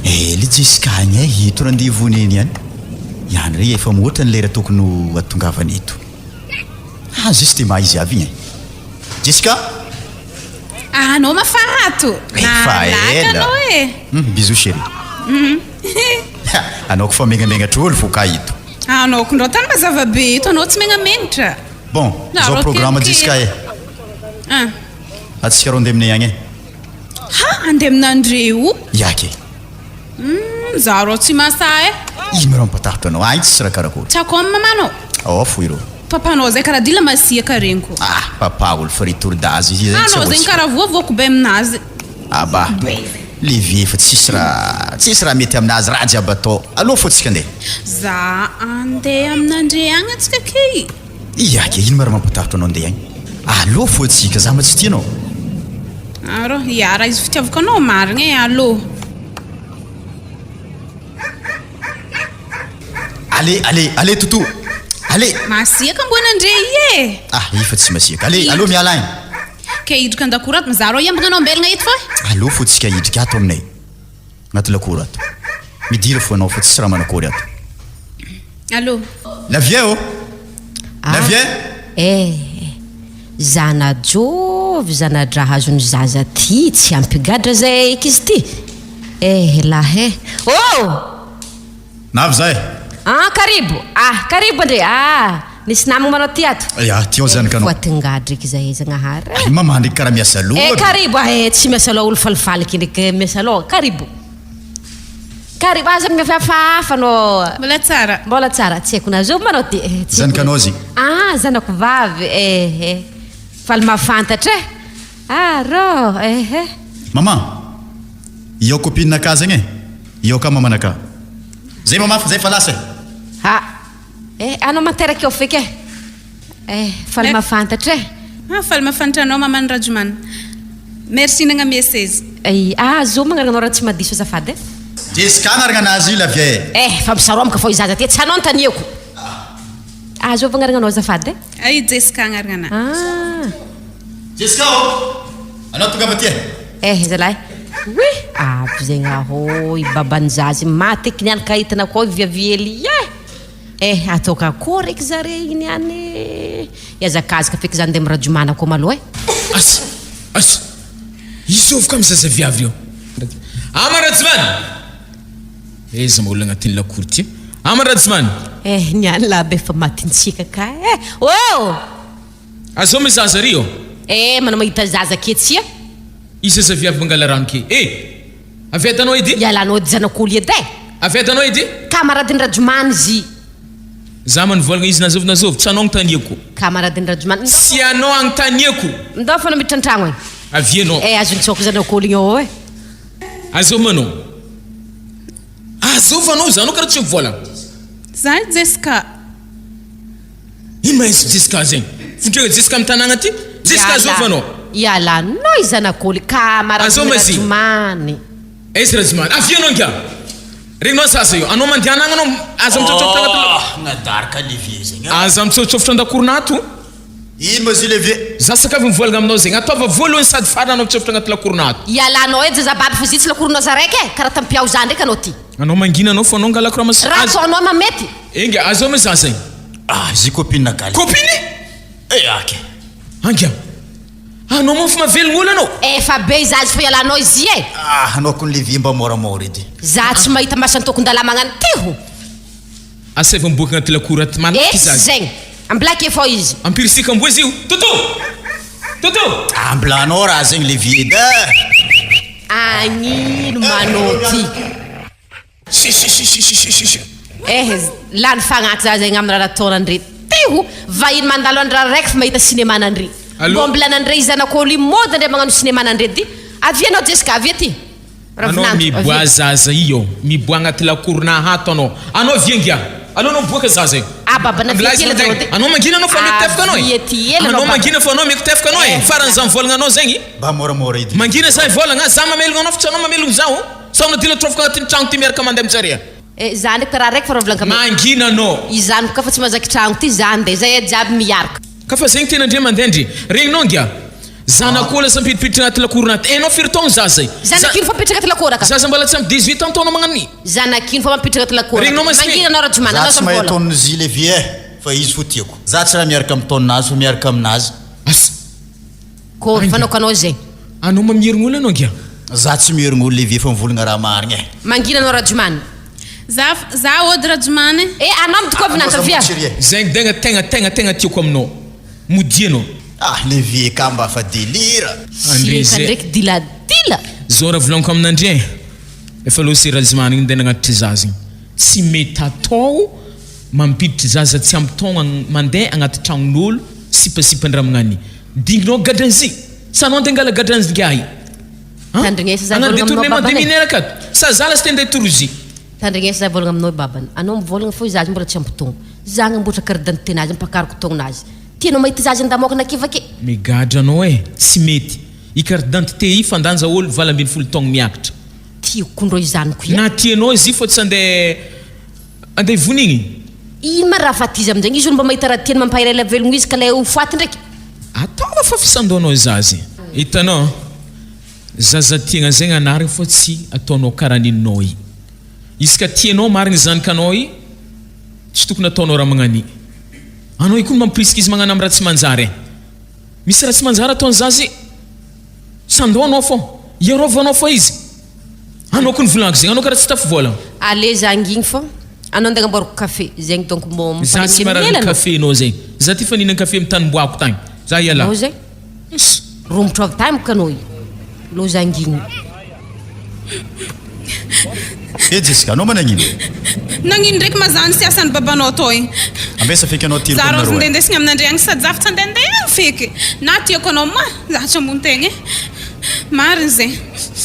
Ela i Jessica agny e, eto rendez-vous neny ihany. Ihany re efa mihoatra ny lera tokony ho atongavany eto. Ah, juste maha izy avy igny e. Jessica! Ah, anao mafarato! Efa Nalaka ela. anao e! Hum, bisous chérie. Ha, anao ko fa megnamengnatra olo fô ka eto. Anao ko ndrô tany mazava be eto, anao tsy megnamenatra. Bon, zao programme Jessica e. Ah. Atsika rô andeha aminay agny e. Ha, andeha aminandreo? Ya ke. Hum, za rô tsy mahasahy e. Ino raha mampatahotra anao? Agny tsisy raha karakory. Tsy ako amin'ny mamanao? Ao fo ireo. Papanao zay karaha dila masiaka regniko. Ah, papa olo fa retour d'âge izy zegny tsy Anao zegny ahoantsika. karaha voavoako be aminazy. Aba, le vie efa tsisy raha, tsisy raha mety aminazy, raha jiaby atao. Aleo fo tsika andeha. Za andeha aminandre agny atsika kay. Ia ke, ino ma raha mampatahotra anao andeha agny? Aleo fo tsika, za ma tsy tia anao. Arô, ia raha izy fitiavako anao marigny e, alô. Allez, allez, allez Toto! Allez! Masiaka mbô nandre i e! Ah, efa tsy masiaka. Allez, aleo miala agny. Ke hidrika an-dakoro ato, za rô hiambigna anao ambelagna eto fa. Aleo fo tsika hidrika ato aminay. Agnaty lakoro ato. Midira fo anao fa tsisy raha manakory ato. Allô. La vie ô! La Ah, vie! eh, zana-jovy, zana-draha azon'ny zaza ty, tsy ampy gadra zay eky izy ty. Eh lahy eh. Oh! Navy za e! Ah, karibo! Ah, karibo andre! Ah, nisy namagna manao ty ato. Ya, ty ao zanakanao. Voatingadra eky zahay Zagnahary. Ay, mama ndraiky karaha miasa loha. Eh, karibo! Ah, eh, tsy miasa loha olo falifaly eky ndraiky miasa loha. Karibo! Karibo, aza mihafahafa anao. Mbola tsara. Mbola tsara, tsy haiko na zovy manao ty. Eh, tsy haiko. Zanakanao zy. Ah, zanako vavy. Eh, eh. Faly mahafantatra eh. Ah, rô, eh, eh. Maman, io copine-nakahy zegny e. Io ka mamanakahy. Zay mama fa zay fa lasa e. Ah, eh, anao materaka eo feky eh. Eh, faly mahafantatra eh. Ah, faly mahafantatra anao maman'i Rajomana. Merci nagnamia seza. Eh, ah, zo magnaraka anao raha tsy madiso azafady eh. Jessica agnarana anazy la vieille. Eh, fa misaromboka fô i zaza ty, tsy anao anontaniako. Ah, zo agnarana anao azafady eh. Ah, i Jessica agnarana anahy. Ah. Jessica ô! Anao tongava aty eh. Eh, zalahy. Oui, avy zegny ahô i baban'ny zaza iny maty eky niany ka hitanao koa i viavy hely eh. Eh, ataoko akory eky zare igny niany eh. Hihazakazaka feky za ndeha mirajomana koa malôha eh. Asa! Asa! Izôvy ka amy zaza viavy io? Ama Rajomana! Aiza ma olona agnatin'ny lakoro ty? Ama Rajmany! Eh, niany lahy be fa matintsika ka eh! Oh! Azao ma zaza ry ô! Eh, manao mahita zaza ke tsia? I zaza viavy mangala rano ke eh! Avy adanao edy? Ialanao edy zanak'olo edy eh! Avy adanao edy? Kamaradin'i Rajmany zy. Za ma nivolagna izy na zovy na zovy, tsy anao agnontaniako. Kamaradin'i Rajmany. Tsy anao agnontaniako. Ndao fa miditra an-tragno e. Avia anao. Eh, azon'ny tsôko zanak'olo igny ao eh. Azovy manao. Azovy anao za anao karaha tsy mivolagna. Za i Jessica. Ino ma izy Jessica zegny? Fondrena Jessica am tanagna ty? Jessica azovy anao. Ialanao i zanak'olo Azovy kamaradin'i ma izy. Rajmany. Aiza Rajmany? Avia anao ingahy. Regninao zaza io. Anao mandeha agny anao aza mitsôtsôfotra agnaty Oh, nadaraka le vieux zegny ah. Aza mitsôtsôfotra an-dakorona ato. Ino ma zy le vieux? Za sakavy mivolagna aminao zegny. Ataova voalohany sady farany anao mitsôfotra agnaty lakorona ato. Ialanao eto zazababy fa zy tsy lakoronao za raiky e! Karaha tampiao za ndraiky anao ty. Anao mangina anao fô anao angalako raha mas. Raha ataonao ma mety. Enga, azao ma zaza igny. Ah, zy copine galy. Copine? Eh, ake. Angia. Anao moa fa mahavelogno olo anao. Efa be izazy fa ialanao izy e! Ah, anao kony le vieux mba moramora edy. Za tsy mahita masan-tokon-dala magnano ty ho. Asaivo miboaka agnaty lakoro aty malaky Etsy izazy. zegny. Ambilake fô izy. Ampirisika amboa izy io. Toto! Toto! Ambilanao raha zegny le vieux edy eh! Agnino manao ty. Sisisisisisisi. Eh, lany fagnaty za zegny amin'ny raha nataonandre teo. Vahiny mandalo andra raiky fa mahita cinéma nandre. Allô? Mbô mbola nandre i zanak'olo i mody andre magnano cinéma nandre ty. Avia anao Jessica, avia aty. Anao Ravinanto, miboaha avia. zaza io, miboaha agnaty lakoronà ato anao. Anao avia ngiahy. Aleo anao miboaka zaza io. Ah baba, Mbola navia aiza aty ela anao anao tegna? ty. Anao mangina anao fa meko tefaka anao e. Avia aty ela anao Anao baba. mangina fa anao meko tefaka anao e. Eh. Farany za mivolagna anao zegny. Mba moramora edy. Mangina za hivolagna, za mamelogna anao fa tsy anao mamelogno zaho. Sao anao dila trofoka agnatin'ny tragno ty miaraka mandeha aminjare a. Eh, za ndraiky raha raiky fa raha volaniko aminao. Mangina anao. Izany koa fa tsy mahazaky tragno ty za ndeha, zay jiaby miaraka. Ka fa zegny tena ndre mandeha ndre. Regninao ngia. Zanak'olo lasa mipidipiditra agnaty lakoro agnaty. Enao firy taogno zaza i? Zanak'ino fa mipetraka agnaty lakoro aka. Zaza mbala tsy ampy 18 ans taonao magnano i. Zanak'ino fa mampitraka agnaty lakoro aka. Regninao ma Mangina anao Rajomana, Za anao tsy za mahay mivôlagna. taon'ny zile vie eh, fa izy fo tiako. Za tsy raha miaraka amin'ny taoninazy fa miaraka aminazy. Asa. Kôry fanaoko anao zegny. Anao mamierigny olo anao ngia. Za tsy mierigny olo le vie fa mivolagna raha marigny eh. Mangina anao Rajomana. Za za ody Rajomana eh. Eh anao midoko avy Anao za nantavia. mody chérie eh. Zegny degna tegna tegna tegna tiako aminao. Modia anao. Ah le vie ka mba fa delire. Andre Siaka zay. ndraiky diladila. Zao raha volagniko aminandre eh. Efa lô sy Rajomana igny ndeha nagnatitry zaza igny. Tsy mety atao mampiditry zaza tsy ampy taogna mandeha agnaty tragnon'olo sipasipan-dramignany. Dinginao gadran'zy. Sa anao andeha angala gadran'zy ngiahy? An? Tandrignesa za Hagnano volagna aminao détournement de babany e. mineur akato? Sa za lasa te andeha hitory zy? Tandrignesa za volagna aminao babany. Anao mivolagna fô izaho mbola tsy ampy taogno. Za agnamboatra carte d'identité-nazy ampakariko taognazy. Tianao mahita zaza an-damôkana ake vake? Migadra anao e! Tsy mety. I carte d'identité i fandanja olo 18 taogno miakatra. Tiako ndrô izany ko ia. Na tianao izy fô tsy andeha andeha hivony igny. Ino ma raha faty izy aminjegny? Izy olo mba mahita raha tiany mampahery ela velogno izy ka le ho faty ndraiky. Ataova fa fisandoanao zaza e. Hitanao, zaza tiagna zegny anarigny fô tsy ataonao karaha ninonao i. Izy ka tianao marigny zanakanao i, tsy tokony ataonao raha magnani. Anao i koa no mampirisika izy magnano am raha tsy manjary e. Misy raha tsy manjary ataon'ny zaza i, sandoanao fô, iarovanao fô izy. Anao koa nivolagniko zegny, anao karaha tsy tafivolagna. Allez za angigny fô anao ndeha agnamboarako kafe zegny donc mbô Za tsy marary mampanelingelina anao. kafe nao zegny. Za ty fa nihinagna kafe amy tany mboako tagny. Za ialahy. Anao zegny. Iss. Romotra avy tampoka anao io. Loza angigny. Eh Jessica, anao ma nagnino? Nagnino ndraiky ma zany sy asan'ny babanao tô igny? Ambesa feky anao tiriko Za rô aminareo eh. ndendesigny aminandre agny sady za fa tsy andehandeha agny feky. Na tiako anao ma za tsy ambony tegna eh. Marigny zegny.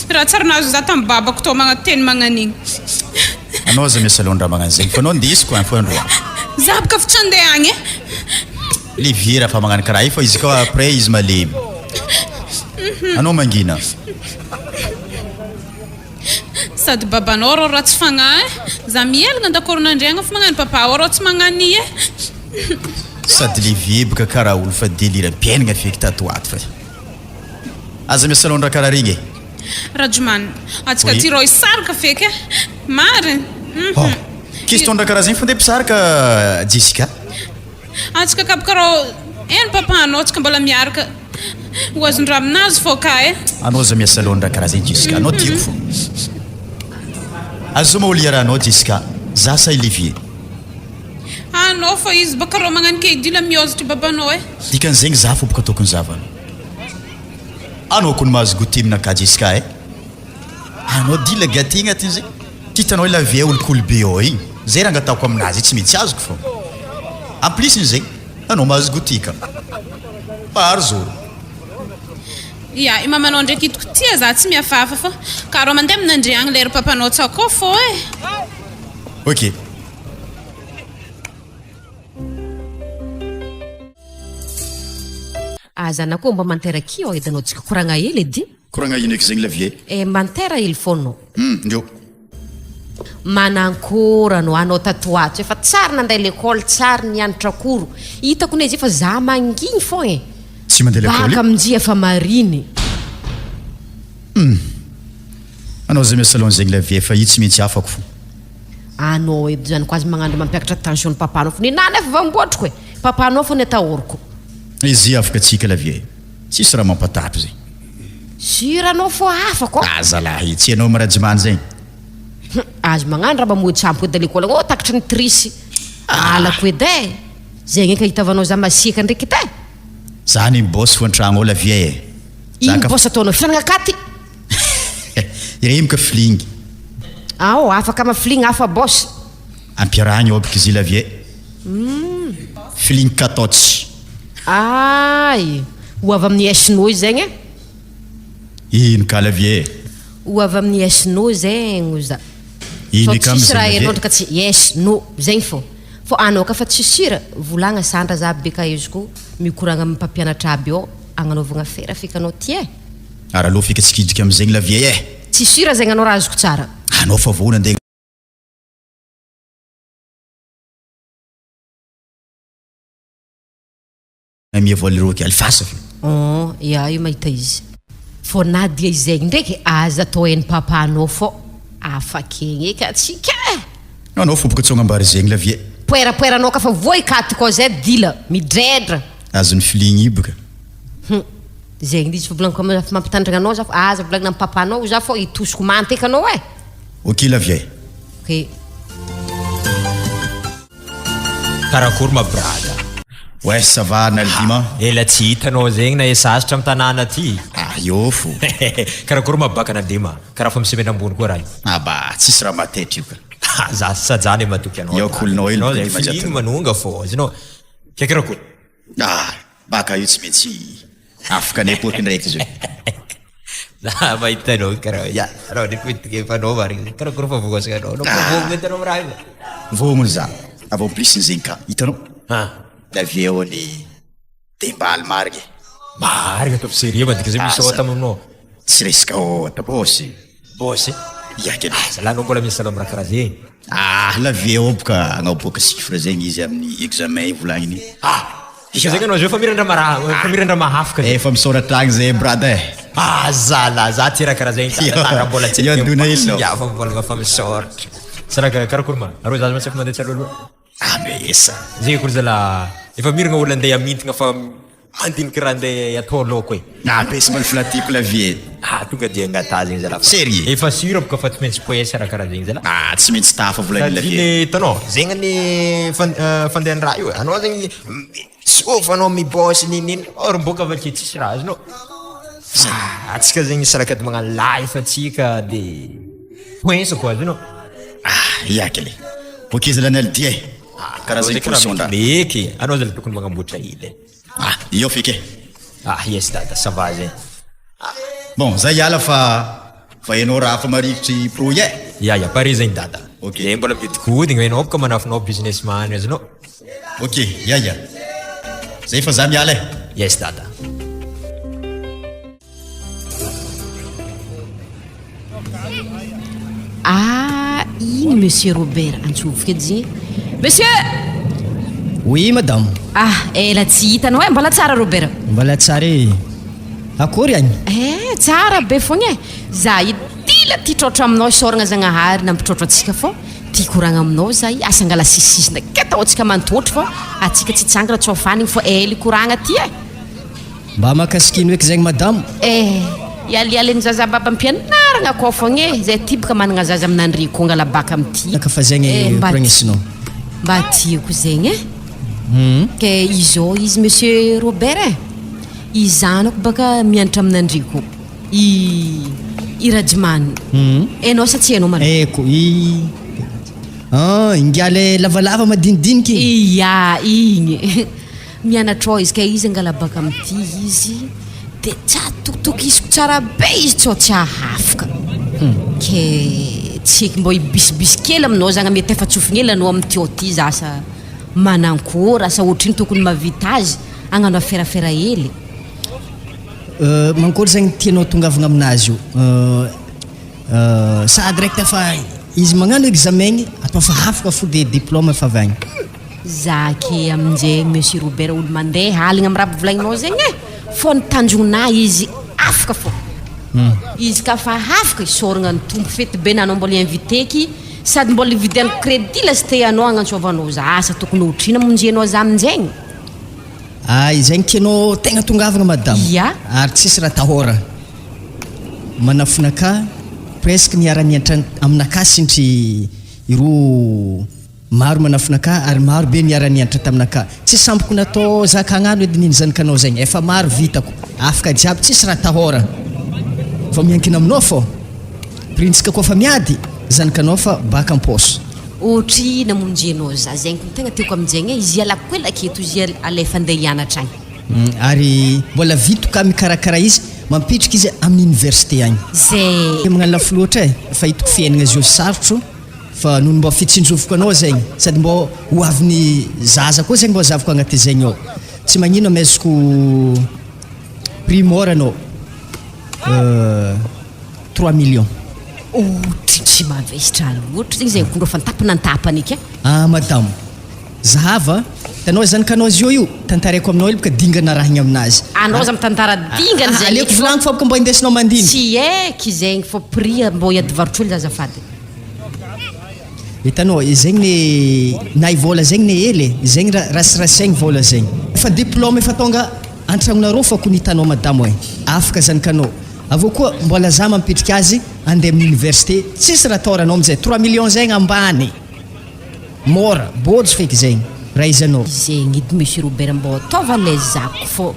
Raha tsary nahazo za tamin'ny babako tô magnateny magnan'igny. Anao aza miasa loha raha magnano zegny fa anao ndesiko any fo androany. Za boka fa tsy andeha agny eh. Le vieux raha fa magnano karaha io fa izy koa après izy malemy. Anao mangina. Sady babanao rô ratsy fagnahy eh. Za mihelagna an-dakoron'Andriagna fa magnano papa ao rô tsy magnano i eh. Sady le vieux boka karaha olo fa delire am-piainagna feky tato ho ato fa. Aza miasa loha raha karaha regny e. Rajoman, atsika Oui. ty rô hisaraka feky eh. Marigny. Oh. Question raha karaha zegny fa ndeha mpisaraka Jessica. Antsika ka boka rô eny papa anao tsika mbola miaraka ho azon-draha aminazy fô ka eh. Anao aza miasa loha raha karaha zegny Jessica, anao tiako fô. Azoma olo iarahanao Jessica, za sa i Livier? Anao fa izy baka rô magnano kedila miôzotry babanao eh. Dikan'izegny za fô boka tokony zahavanao. Anao kony mahazo goûter aminakahy Jessica eh. Anao dila gâté agnatin'izay. Ty hitanao ilay vieille olokolo be ao igny. Zay raha angatahako aminazy tsy mety azoko fô. En plus n'izay, anao mahazo goûter ka. Maro zoro. Ya, i mamanao ndraiky hitako tia za tsy mihafahafa fa ka rô mandeha amin'Andriagna agny lera papanao tsy akao fô eh. Ok. Aza na koa mba mantera kia edy anao tsika koragna hely edy. Koragna ino eky zegny la vie? Eh mantera hely fônô. Hum ndreo. Manankory anao anao tato ato efa tsary nandeha lekôly tsary nianatra koro hitako ne izy fa za mangigny fôgna e. Tsy mandeha lekôly? Baka aminjy efa marigny. Hum anao zay miasa salon zegny la vie fa io tsy maintsy afako fô. Anao edy zany ko aza magnano mampiakatra tension ny papanao fa nenah nefa vamboatriko e! Papanao fô ny atahoriko. Izy afaka tsika la vie tsisy raha mampatahatra zay. Sur anao fô afaka ô. Ah zalahy tsy enao mirajimany zegny. Hum aza magnano raha mamoy tsampy edy lekôly agny ô takatry ny trisy alako edy e! Zegny eky ahitavanao za masiaka ndraiky edy e! Za ny boss fo antragno ao la vie e! Ino boss ataonao? Fihinanagna katy? Ireny ka fling. Ao, afaka ma fling hafa boss. Ampiarahagny ao aby kizila vie. Fling kataotsy. Ay! Ho avy amin'ny S-no zegny e. Ino kala vie e? Ho avy amin'ny S-no zegny oza. Ino Sao ka tsisy raha amizegny hainao vie? ndraka tsy yes, no, zegny fô. Fô anao ka fa tsy sûr, volagna sandra za beka ezoko mikoragna amin'ny mpampianatra aby ao agnanaovagna fera feky anao ty e. Ary aleo fika tsy kidriky amizegny la vieille eh! Tsy sûr zegny anao raha azoko tsara. Anao fa vao nandeha Namia voaly roky alifasa fe. Oh ya io mahita izy. Fô na dia izegny ndraiky aza atao hain'i papa anao fô afakegny eky atsika eh! Anao fo boka tsy agnambara zegny la vieille. Poerapoera anao ka fa voa i katy koa zay dila midredra. Azon'ny feeling io boka. Hum. Zegny izy fa volagniko am mampitandrigna anao za fa aza volagnina am papanao za fô hitosiko manta eky anao eh! Ok la vieille. Ok. Karakory ma brada? Ouais ça va Naldima? Ela tsy hitanao zegny na sasatra am tanàna aty. Ah eo fo. Karakory ma baka Naldima? Karaha fa misy ambony koa raha io. Ah bah tsisy raha mahatety io ka. Ah za saja ne matoky anao. Eo kolonao elo Anao zay feeling manonga fô azonao. Ke karakory? Ah! Baka io tsy maintsy afaka n'époque ndraiky zao. Za mahita anao karaha ya, anao ndraiky mety efa anao marigny, karakôry fa voasaka anao, anao fa voagno mety anao raha io. Voagno za, avy en plus ny zegny ka, hitanao? Ah. Avy eo ny dembaly marigny e. Marigny ataovy sérieux madika zay misy ôta aminao. Tsy resaka ôta boss. Boss. Ya kely. Ah zalahy anao mbola misy salama raha karaha zegny. Ah la vie ao boka agnaboaka chiffre zegny izy amin'ny examen volagniny. Ah! Dika zegny anao zao efa mirandra maraha, efa mirandra mahafaka zegny. Efa misoratra agny zay brada eh. Ah zalahy za ty raha karaha zegny tara mbola tsy Io dona elo. Ya fa mbola fa misoratra. Sa raha karakory ma? Arô za tsy efa mandeha tsialoaloha. Ah mais esa. Zegny akory zalahy efa miragna olo andeha hamintigna fa mandiniky raha andeha atao laoko e. Ah mais mba flatiko la vie e. Ah tonga dia angataha zegny zalahy fa. Sérieux? Efa sûr boka fa tsy maintsy poesy raha karaha zegny zalahy. Ah tsy maintsy tafa volagny la vie. Sady hitanao zegny anie fandehan'ny raha io e, anao zegny sauf anao mi-boss n'inon'ino or mbôka avy ake tsisy raha azonao. Fa antsika zegny salakady magnano life antsika de poince quoi azonao. Ah ia kle. Ok zalahy Naldy e. Karaha zegny position ndraha. Meky, anao zalahy tokony magnamboatra ila e. Ah io feky e. Ah yes dada, ça va zegny. Bon zay hiala fa fa enao raha fa marikitry pro e. Ya ya, pare zegny dada. Ok. Zegny mbola mihodikodigna enao boka manafinao business man azonao. Ok, ya ya. Zay fa za miala e. Yes dada. Ah, iny monsieur Robert antsoviko edy zegny. Monsieur! Oui madame. Ah, ela tsy hitanao e, mbola tsara Robert. Mbola tsara e. Akory agny? Eh, tsara be fogna e. Za io dila tia trôtro aminao, isaoragna Zagnahary nampitrôtro antsika fô tia hikoragna aminao za io, asa angala sisisisy ndraiky ataontsika mantôtro fô antsika tsy hitsangana tsy ho afanigny fô ela hikoragna ty e. Mba mahakasiky ino eky zegny madame? Eh. Ialialin'ny zaza baba ampianaragna akao fogna e, zay ty boka managna zaza amin'Andria koa angala baka amin'ity. Ka fa zegny Eh, mba koragnesinao. Mba tiako zegny e. Ke izao izy monsieur Robert e, i zanako baka mianatra amin'Andria koa, i i Rajimany. Hainao sa tsy hainao malôha? Haiko, i ah, ingahy le lavalava madinidiniky igny? Ia, igny. Mianatra ao izy ka izy angala baka amin'ity izy de tsy atokitokisiko tsara be izy tsao tsy ahafaka ke tsy eky mbô hibisibisy kely aminao zany mety afa-tsofigny hely anao amin'ity ao ty za asa manankory asa ohatrino tokony mahavita azy hagnano aferafera hely. Mankory zegny tianao tongavagna aminazy io? Sa direct fa izy magnano examen igny atao fa afaka fo de diplôme efa avy agny? Za ke aminjay monsieur Robert olo mandeha aligna am raha volagninao zegny e! Fô ny tanjogna izy afaka fô! Izy ka fa afaka isaoragna ny Tompo fety be na anao mbola invité-ky sady mbola ividianako crédit lasite anao agnantsovanao za asa tokony otrino amonjenao za aminjegny? Ay zegny tianao tegna tongavagna madame? Ia. Ary tsisy raha atahora. Manafonakà presque niara-niantra aminakà sintry ireo Maro manafina ka ary maro be niara niantra taminaka. Tsy samboko natao zaka hagnano edy niny zanakanao zegny. Efa maro vitako. Afaka jiaby tsisy raha atahora. Fa miankina aminao fô. Printsika koa fa miady zanakanao fa baka am-paosy. Ohatry namonjenao za zegny ko tegna tiako aminjegny e, izy ialako ela aketo izy alefa andeha hianatra agny. Ary mbola vito ka mikarakara izy mampitrika izy amin'ny université agny. Zay. Magnano lafo loatra e, fa hitako fiaignana zao sarotro. Fa noho ny mba fitsinjoviko anao zegny sady mbô ho avin'ny zaza koa zegny mbô zavoko agnaty zegny ao tsy magnino amezoko prix mort anao trois millions. Ohatry tsy mavesatra loatra zegny zay akondro efa antapinantapany eky a. Ah madamo, zahava, hitanao zanakanao zio io, tantaraiko aminao hely boka dingana arahigny aminazy. Anao aza mitantara dingana zegny Aleoko volagniko fa boka mbô indesinao mandiniky. Tsy haiky zegny fô prix mbô hiady varotro hely za azafady. Hitanao, zegny ne nay vôla zegny ne hely e, zegny ra rasirasaigny vôla zegny. Fa diplôme efa tônga antragnonareo fa kony hitanao madamo e, afaka zanakanao. Avô koa mbola za mampitrika azy andeha amin'ny université, tsisy raha atao ranao amizay, trois millions zegny ambany, môra, bôjo feky zegny raha izanao. Zegny edy monsieur Robert mbô ataova à l'aise za ko fô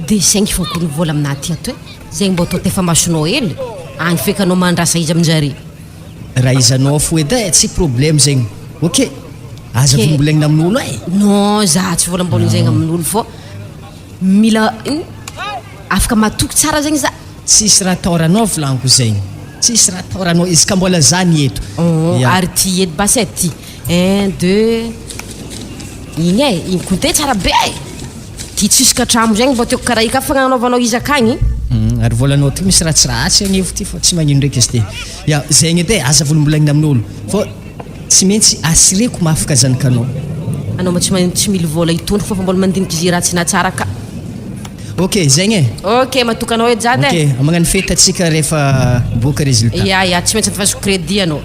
de saingy fô kony vôla aminah aty ato e. Zegny mbô atao tefa masonao hely agny feky anao mandrasa izy aminjare. Raha izanao fo edy eh, tsy problème zegny. Ok, aza vombolaigna amin'olo eh. Non, za tsy volamboligny zegny amin'olo fô mila ino afaka matoky tsara zegny za. Tsisy raha ataoranao volagniko zegny, tsisy raha ataoranao izy ka mbola za ny eto. Ary ty edy basy eh, ty un deux igny eh, igny compter tsara be eh. Ty tsisy katramo zegny mbô tiako karaha i ka fagnanaovanao izy akagny. Ary vôlanao ty misy ratsiratsy agnivo ty fa tsy magnino ndraiky izy ty. Ya, zegny edy e, aza volombolagnina amin'olo fô tsy maintsy assureko mafy ka zanakanao. Anao ma tsy mahay tsy mily vôla hitondro fa mbola mandiniky izy ratsy na tsara ka. Ok, zegny e. Ok, matoky anao edy zany e. Ok, magnano fety atsika rehefa miboaka résultat. Ya, ya, tsy maintsy andefasako crédit anao.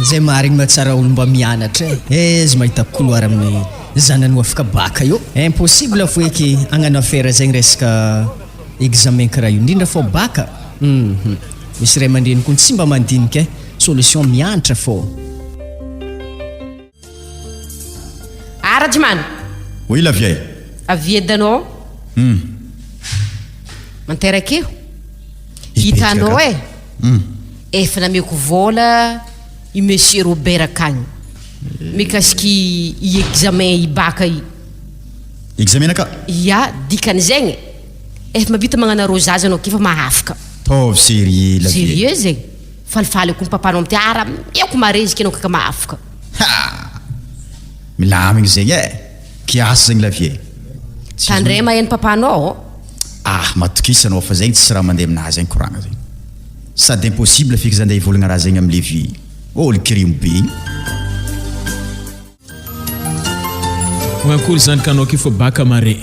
Zay marigny ma tsara olo mba mianatra e. Eh izy mahita couloir amin'ny zanany ho afaka bac io. Impossible fo eky hagnano affaire zegny resaka examen karaha io indrindra fô bac. Hum misy ray aman-dreny koa tsy mba mandinika e. Solution mianatra fô. Ah Rajimana. Oui la vieille. Avia edy anao. Hum. Manteraka eo. Hitanao e. Hum. Efa nameko vola i monsieur Robert akagny. Mikasiky i examen i bac i. Examen ka? Ya, dikan'izegny efa mahavita magnano arrosage anao ke fa mahafaka. Taovy sérieux la vieille. Sérieux zegny. Falifaly koa ny papanao amty ara ameko mare izy ke anao kaka mahafaka. Ha! Milamigny zegny e! Kiasy zegny la vie e! Tandrema eny papanao ô! Ah! Matokisa anao fa zegny tsisy raha mandeha aminahy zegny koragna zegny. Sady impossible feky za ndeha hivolagna raha zegny am le vie olo kirimo be igny. Mankory zany ka anao ke fa baka mare.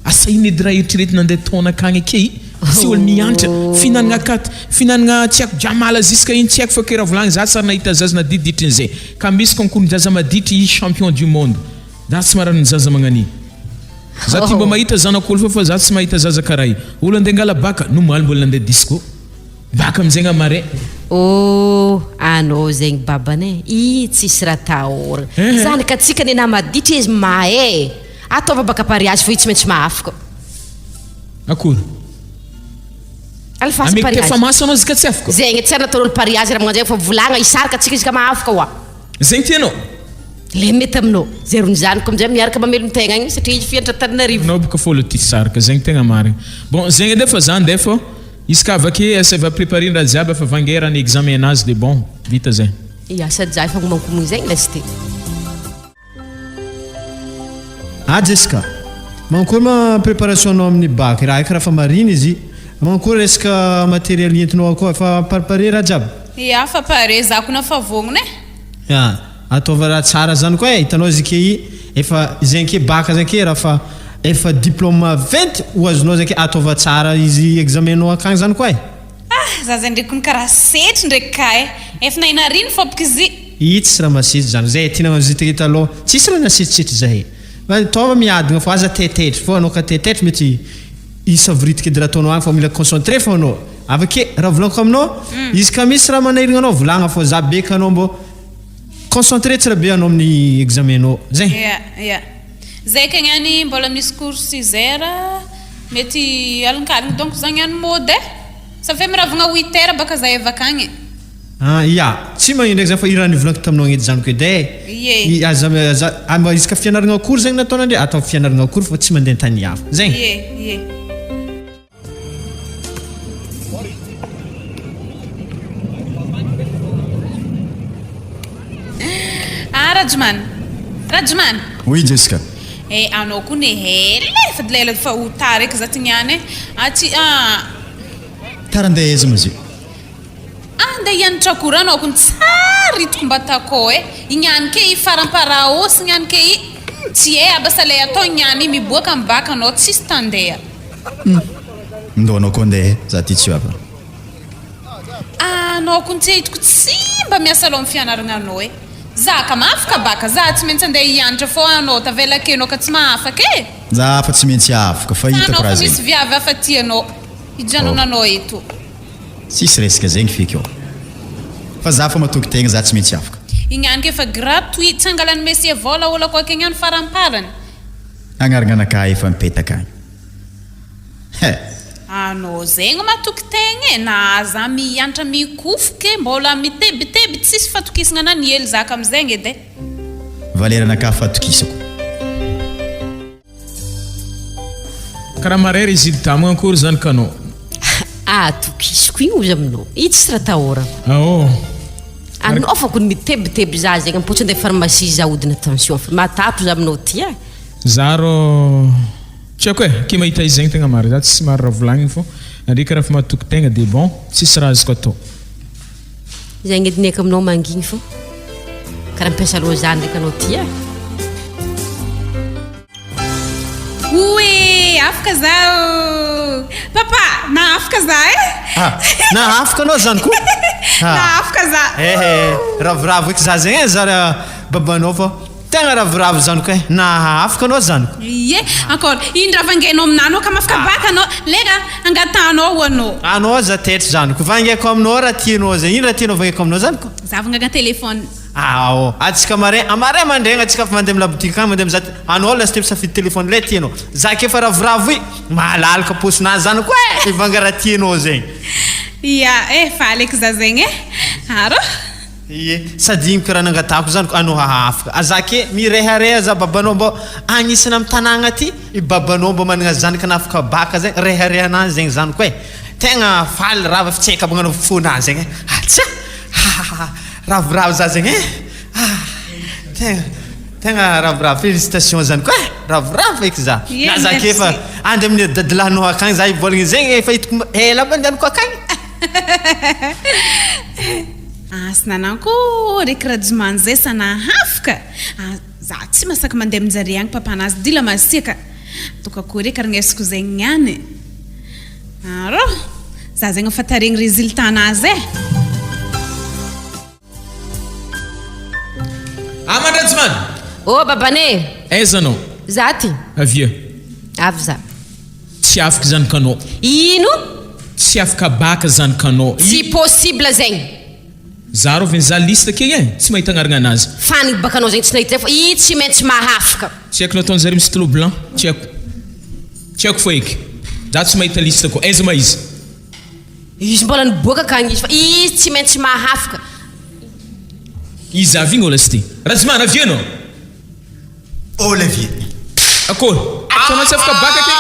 Asa ino edy raha eritreretina andeha taona akagny ake i? Tsy olo miantra, fihinanagna kat, fihinanagna tsy haiko jamala ziska ino tsy haiko fa ke raha volagny za tsary nahita zaza nadiditrin'izay ka misy concours-njaza maditry izy champion du monde. Za tsy maran'ny zaza magnani. Za ty mba mahita zanak'olo fô fa za tsy mahita zaza karaha i. Olo andeha angala baka, nomaly mbola nandeha disco. Baka amizay nga mare. Oh anao zegny babany e, ih tsisy raha atahoragna. Zany ka tsika nenah maditra izy mahay e. Ataova baka pariage fô io tsy maintsy mahafaka. Akory? Alefaso Ameko pariage. tefa maso anao izy ka tsy afaka. Zegny tsy ary nataon'olo pariage raha magnano zegny fa volagna hisaraka tsika izy ka mahafaka hoa. Zegny tianao? Le mety aminao. Zay rony zanako amizay miaraka mamelon-tegna agny satria izy fianatra Antananarivo. Anao boka fô olo tia saraka, zegny tegna marigny. Bon zegny edy e fa za ndeha fô izy ka avake asaiva preparer raha jiaby efa vangaira ny examen nazy de bon vita zay. Ya sady za efa homankomagna zegny lesy ty. Ah Jessica, mankory ma préparation nao amin'ny bac, raha haiko raha fa marina izy, mankory resaka matériel entinao akao, efa parpare raha jiaby? Ya fa pare, za kona fa vognona e. Ya, ataova raha tsara zany koa e, hitanao izy ke i efa zegny ke bac zegny ke raha fa efa diplôme maventy ho azonao zegny ke ataova tsara izy examen nao akagny zany koa e. Ah, za zay ndreky kony karaha setry ndreky ka e, efa nahinarino fôpaka izy. Ii tsisy raha masetry zany zay aty nagnano zitry taloha tsisy raha nasetritsetry zahay fa ataova miadagna fô aza taitaitry fô anao ka taitaitry mety hisavoritaka edy raha ataonao agny fa mila concentré fô anao avake raha volagniko aminao izy ka misy raha manahiragna anao volagna fô za beka anao mbô concentré tsara be anao amin'ny examen nao zay. Ya ya zay ka niany mbola misy cours six heures mety alinkaligny donc za niany mody e ça fait miravagna huit heures baka za evaka agny. Ah ya, tsy magnino ndraiky za fa i raha nivolaniko taminao agny edy zanako edy e. Ie. I aza aza ah izy ka fianaragna cours zegny nataonandre ataovy fianaragna cours fa tsy mandeha an-tany hafa. Zegny. Ie, ie. Ah Rajomana! Rajomana! Oui Jessica. Eh anao koa ne ela e, fa ela fa ho tara eky za ty niany e. Ah tsy ah. Tara andeha aiza ma zio? Andeha hianatra akory anao kony tsara hitako mba takao e! Ignany ke i farampara hausse ignany ke i tsy e abasa le atao ignany i miboaka am bac anao tsisy tandeha. Hum! Ndao anao koa andeha e, za ty tsy avy. Anao kony tsy hitako tsy mba miasa loha am fianaragna anao e! Za ka mahafaka bac za tsy maintsy andeha hianatra fô anao tavela akenao ka tsy mahafaka e! Za fa tsy maintsy afaka fa Fa hitako anao raha fa zegny. misy viavy hafa tianao hijanonanao eto. Tsisy resaka zegny feky ao. Fa za fa matoky tegna za tsy maintsy afaka. Ignany ke fa gratuit, tsy angalan'i Messie vola olo akao akegny any faramparany. Agnaragnanakahy efa mipetaka agny. He! Anao zegny matoky tegna e, na za miantra mikofoke mbola mitebiteby tsisy fatokisagna na ny hely zaka amizegny edy e. Valeranakahy fatokisako. Karaha marera izy iny tamagna akory zany kanao. Atokisako igny ozy aminao. Io tsisy raha atahorana. Ao. Anao fa kony mitebiteby za zegny ampotsy andeha pharmacie za hodina tension fa mahatapy za aminao ty e. Za rô tsy haiko e, ke mahita izy zegny tegna marina, za tsy maro raha volagniny fô ndre karaha efa matoky tegna de bon, tsisy raha azoko atao. Zegny edy ny haiko aminao mangigny fô karaha mpiasa loha za ndraiky anao ty e. Oe afaka za oh. Papa, nahafaka za eh. Ah, nahafaka anao zany koa? Ah. Nahafaka za. Eh, ravoravo eky za zegny eh, zara babanao fa tegna ravoravo zany koa eh. Nahafaka anao zany ko. Ie, encore ino raha vangainao aminah anao ka mafaka baka anao, lera angatahanao ho anao. Anao za taitry zany ko, vangaiko aminao raha tianao zegny, ino raha tianao vangaiko aminao zany ko? Za vangagna téléphone. Aao, atsika marin, amaray mandraigna atsika fa mandeha am labotiky akagny mandeha mizaha anao lasteo misafidy téléphone lay tianao, za ke fa ravoravo i, mahalalaka paosinazy zany koa e, hivanga raha tianao zegny. Ia eh, faly eky za zegny eh, arô. Ie, sady igny karaha nangatahako zany ko anao hahafaka, za ke mirehareha za babanao mbô agnisany am tanagna aty, i babanao mbô managna zanaka nafaka bacc zegny, reharehanazy zegny zany koa e, tegna faly rava fitsekabagna anao fônazy zegny e, atsia! Hahahaha ravoravo za zegny eh ah tegna tegna ravoravo félicitation zany koa eh ravoravo eky za Ie, na za ke efa merci. andry amin'ny dadilahinao akagny za hivolagna zegny efa hitako ela aby andehanako akagny. Asa nananko reky rajomany zay sa nahafaka ah za tsy masaky mandeha aminjare agny papanazy dila masiaka ataoko akory eky arignesiko zegny niany. Arô! Za zegny efa taregny résultat nazy eh! Aman Rajman! Oh babane! Aiza anao? Za ty. Avia. Avy za. Tsy afaka zany kanao. Ino? Tsy afaka baka zany kanao. Tsy possible zegny. Za rô vin za liste kegny e, tsy mahita agnaragna anazy. Fanigny baka anao zegny tsy nahita zay fa i tsy maintsy mahafaka. Tsy haiko nataonjare misy stylo blanc, tsy haiko. Tsy haiko fa eky. Za tsy mahita liste koa. Aiza ma izy? Izy mbola niboaka akagny izy fa izy tsy maintsy mahafaka. Iza avy igny ôlasy ty? Rajimana avy enao? Olivier. Akory? Tsy anao tsy afaka bac aky?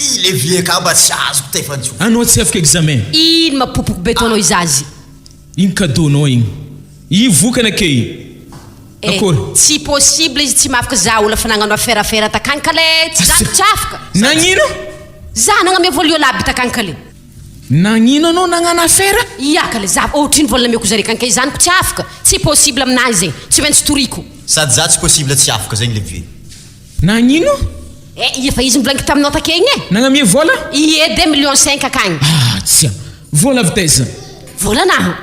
I Levier ka mba tsy azoko tefanjo. Anao tsy afaka examen. Ino mapopoky be ataonao izazy? Iny cadeau nao igny. Io vokany ake io. Eh, Akory? tsy possible izy tsy mahafaka za olona fa nagnano affaire affaire takagny ka le tsy za tsy afaka. Nagnino? Za nagnamia vola aby takagny ka le. Nagnino anao nagnano affaire? Ia ka le za ohatrino vola nameko zare kany ka izany ko tsy afaka. Tsy possible aminahy zegny. Tsy maintsy toriko. Sady za tsy possible tsy afaka zegny le vie. Nagnino? Eh, ia fa izy nivolaniko taminao take igny e. Nagnamia vola? Ie, deux millions cinq akagny. Ah tsia. Vola avy taiza? Volanahy.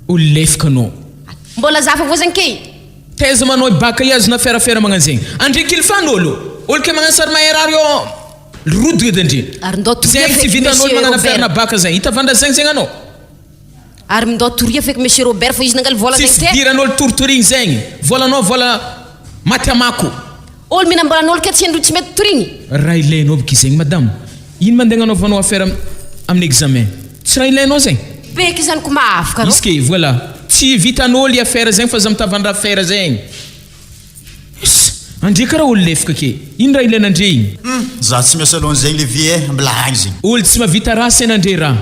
Olo lefika anao. Mbola za fa voa zegny ke. Taiza manao i baka i azona affaire magnano zegny. Andre kilfan olo. Olo ke magnano sary maherary eo rodogna edy andre. Ary ndao toria Zegny tsy feky vitan'olo monsieur magnano affaire Robert. na baka zegny. Hitavandra zegny zegny anao. Ary mindao toria feky monsieur Robert fa izy nangaly vola zegny Tsisy te. idiran'olo tortorigny zegny. Volanao vola maty amako. Olo mihinam-bolan'olo ke tsy andro tsy mety torigny. Raha ilainao bky zegny madame. Ino ma andeha agnanaovanao affaire amin'ny examen? Tsy raha ilainao zegny. Beky zany ko mahafaka rô. Izy ke voilà. Tsy vitan'olo i affaire zegny fa aza mitavandra affaire zegny. Iss! Andre karaha olo lefaka ke. Ino raha ilaina andre igny? Hum! Za tsy miasa alohan'izegny le vie eh, mbola agny zegny. Olo tsy mahavita raha saina andre raha.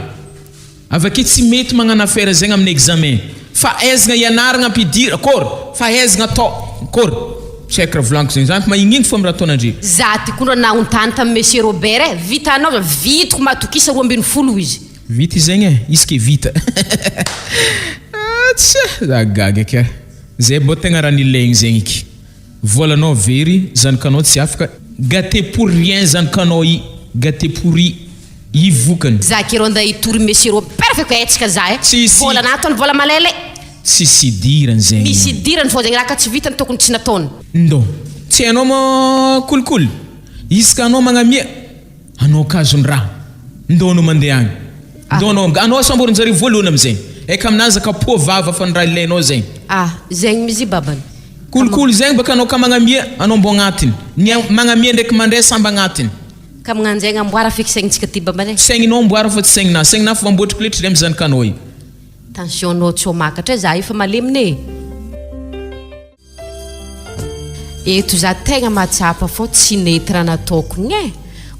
Avake tsy mety magnano affaire zegny amin'ny examen. Fahaizagna ianaragna ampidira, akôry, fahaizagna atao, akôry. Tsy haiko raha volagniko zegny, za mahignigny fô amin'ny raha ataonandre. Za ty koa ndro nahontany tamin'i Monsieur Robert eh, vitanao va? Vitako matokisa 12 hoy izy. Vita izy zegny eh, izy ke vita. Atsia, za gaga eky ah. Zay mbô tegna raha nilaigny zegny eky. Volanao very, zanakanao tsy afaka, gâté pour rien zanakanao i, gâté pourri i vokany. Za ki rô nda hitory Monsieur Robert feko hetsika za eh. Tsisy. Vola nataony vola malailay. Tsisy idirany zegny. Misy idirany fô zegny raha ka tsy vitany tokony tsy nataony. Ndô. Tsy hainao ma kolikoly. Isaka anao magnamia. Anao kazony raha. Ndao anao mandeha agny. Ndao anao anao asamborin-jareo voalohany amizegny. Eka aminazy kapoha vava fa ny raha ilainao zegny. Ah, zegny mizy babany. Kolikoly zegny baka anao ka magnamia anao mbô agnatiny. Ny magnamia ndraiky mandray samby agnatiny. Ka magnanjegny amboara feky saignintsika ty babany e. Saigninao amboara fa tsy saigninah. Saigninah fa amboatriko letry rem zanakanao io. Tension nao tsy ho makatra e, za efa malemina e. Eto za tegna mahatsapa fô tsy nety raha nataoko igny e!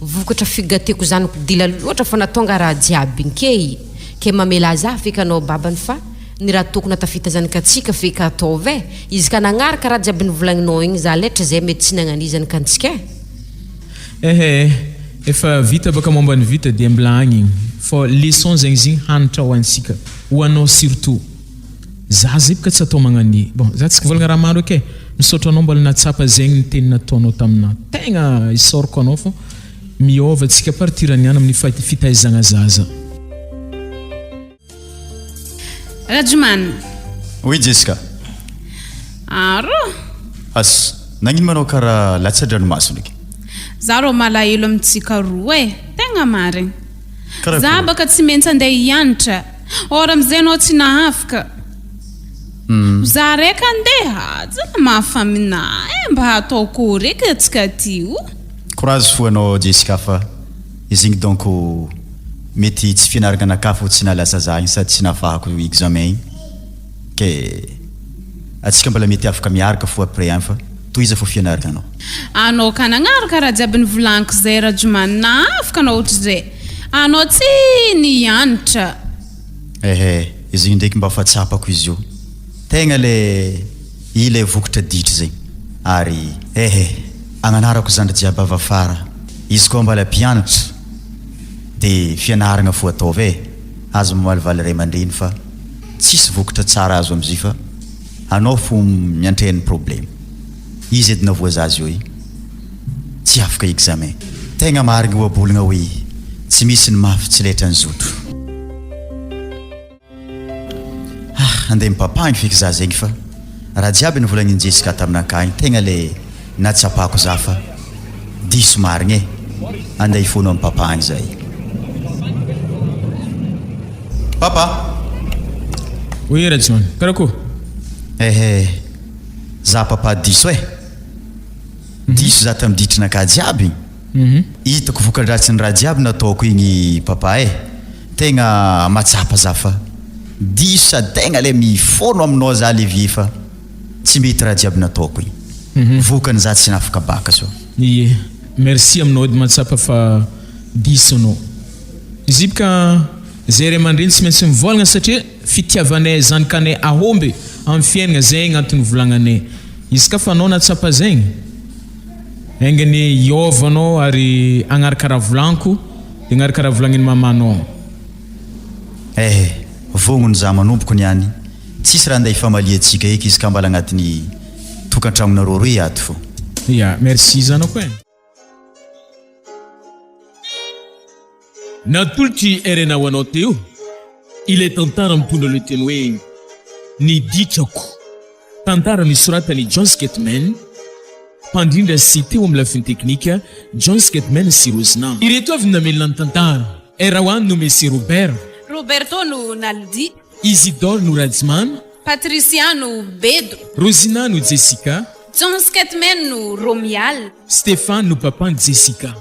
Vokatra figateko zanako dila loatra fô natonga raha jiaby igny ke ke mamelà za feky anao babany fa ny raha tokony hatafita zanakatsika feky ataovy e! Izy ka nagnaraka raha jiaby novolagninao igny za letra zay mety tsy nagnania zanakantsika e! Ehe efa vita baka momba ny vita dia mbla agny igny fô leçon zegny izy igny hanitra ho antsika ho anao surtout. Za zay boka tsy atao magnania. Bon, za tsy kivolagna raha maro eky e. Misaotra anao mbola nahatsapa zegny ny teny nataonao taminah. Tegna isaorako anao fô miôva tsika partir niany amin'ny fitaizagna zaza. Rajoman. Oui Jessica. Arô. As, nagnino manao karaha latsa-dranomaso ndraiky? Za rô malahelo amintsika roa e, tegna marigny. Karakory? Za baka tsy maintsy andeha hianatra. Or amizay anao tsy nahafaka. Za raiky andeha, aza mahafaminà eh, mba ataoko raiky atsika ty o. Courage fo anao Jessica fa izy igny donc mety tsy fianaragna anakahy fô tsy nahalasa za igny sady tsy nahafahako examen igny ke atsika mbola mety afaka miaraka fo après agny fa tohiza fô fianaragna anao. Anao ka nagnaraka raha jiaby nivolaniko zay Rajomany nahafaka anao ohatrizay. Anao tsy nianatra. Ehe, izy igny ndraiky mba fa tsapako izy io. Tegna le ilay vokatra ditry zegny. Ary ehe, agnanarako zandry jiaby avy afara, izy koa mbala mpianatra de fianaragna fo ataovy e, aza mamalivaly ray aman-dreny fa tsisy vokatra tsara azo amizio fa anao fo miantrehany problema. Izy edy navoaza azy io e. Tsy afaka examen. Tegna marigny ohabolagna hoe tsy misy ny mafy tsy letran'ny zotro. Ah, andeha mipapaigny feky za zegny fa. Raha jiaby novolagnin'i Jessica taminakahy igny tegna le nahatsapako za fa diso marigny e! Andeha hifono am papa agny zay. Papa! Oui Rajohn, karakôry? Ehe, za papa diso e! Diso za tam ditrinakahy jiaby igny. Hitako voka-dratsin'ny raha jiaby nataoko igny papa e! Tegna mahatsapa za fa diso sady tegna le mifono aminao za le vie fa tsy mety raha jiaby nataoko igny. Vokany za tsy nafaka baka zao. Ie, merci aminao edy mahatsapa fa diso anao. Izy bka zay ray aman-dreny tsy maintsy mivôlagna satria fitiavanay zanakanay ahomby amin'ny fiainagna zegny antony volagnanay. Izy ka fa anao nahatsapa zegny, enga anie hiôva anao ary hagnaraka raha volaniko. Dia agnaraka raha volagnin'i mamanao. Eh, vognony za manomboko niany, tsisy raha andeha hifamaliantsika eky izy ka mbala agnatin'ny tokantragnonareo roe ato fô. Ya, merci zanako eh. Natolotr'i RNA ho anao teo ilay tantara mitondra le teny hoe Ny ditrako. Tantara nosoratan'i Jones Getman. Mpandrindra sy teo amin'ny lafiny teknika, John Sketman sy Rosina. Ireto avy no namelona ny tantara, Erwan no Messi Robert. Roberto no Naldi. Isidore no Rajman. Patricia no Bedo. Rosina no Jessica. John Sketman no Romial. Stéphane no papan'i Jessica.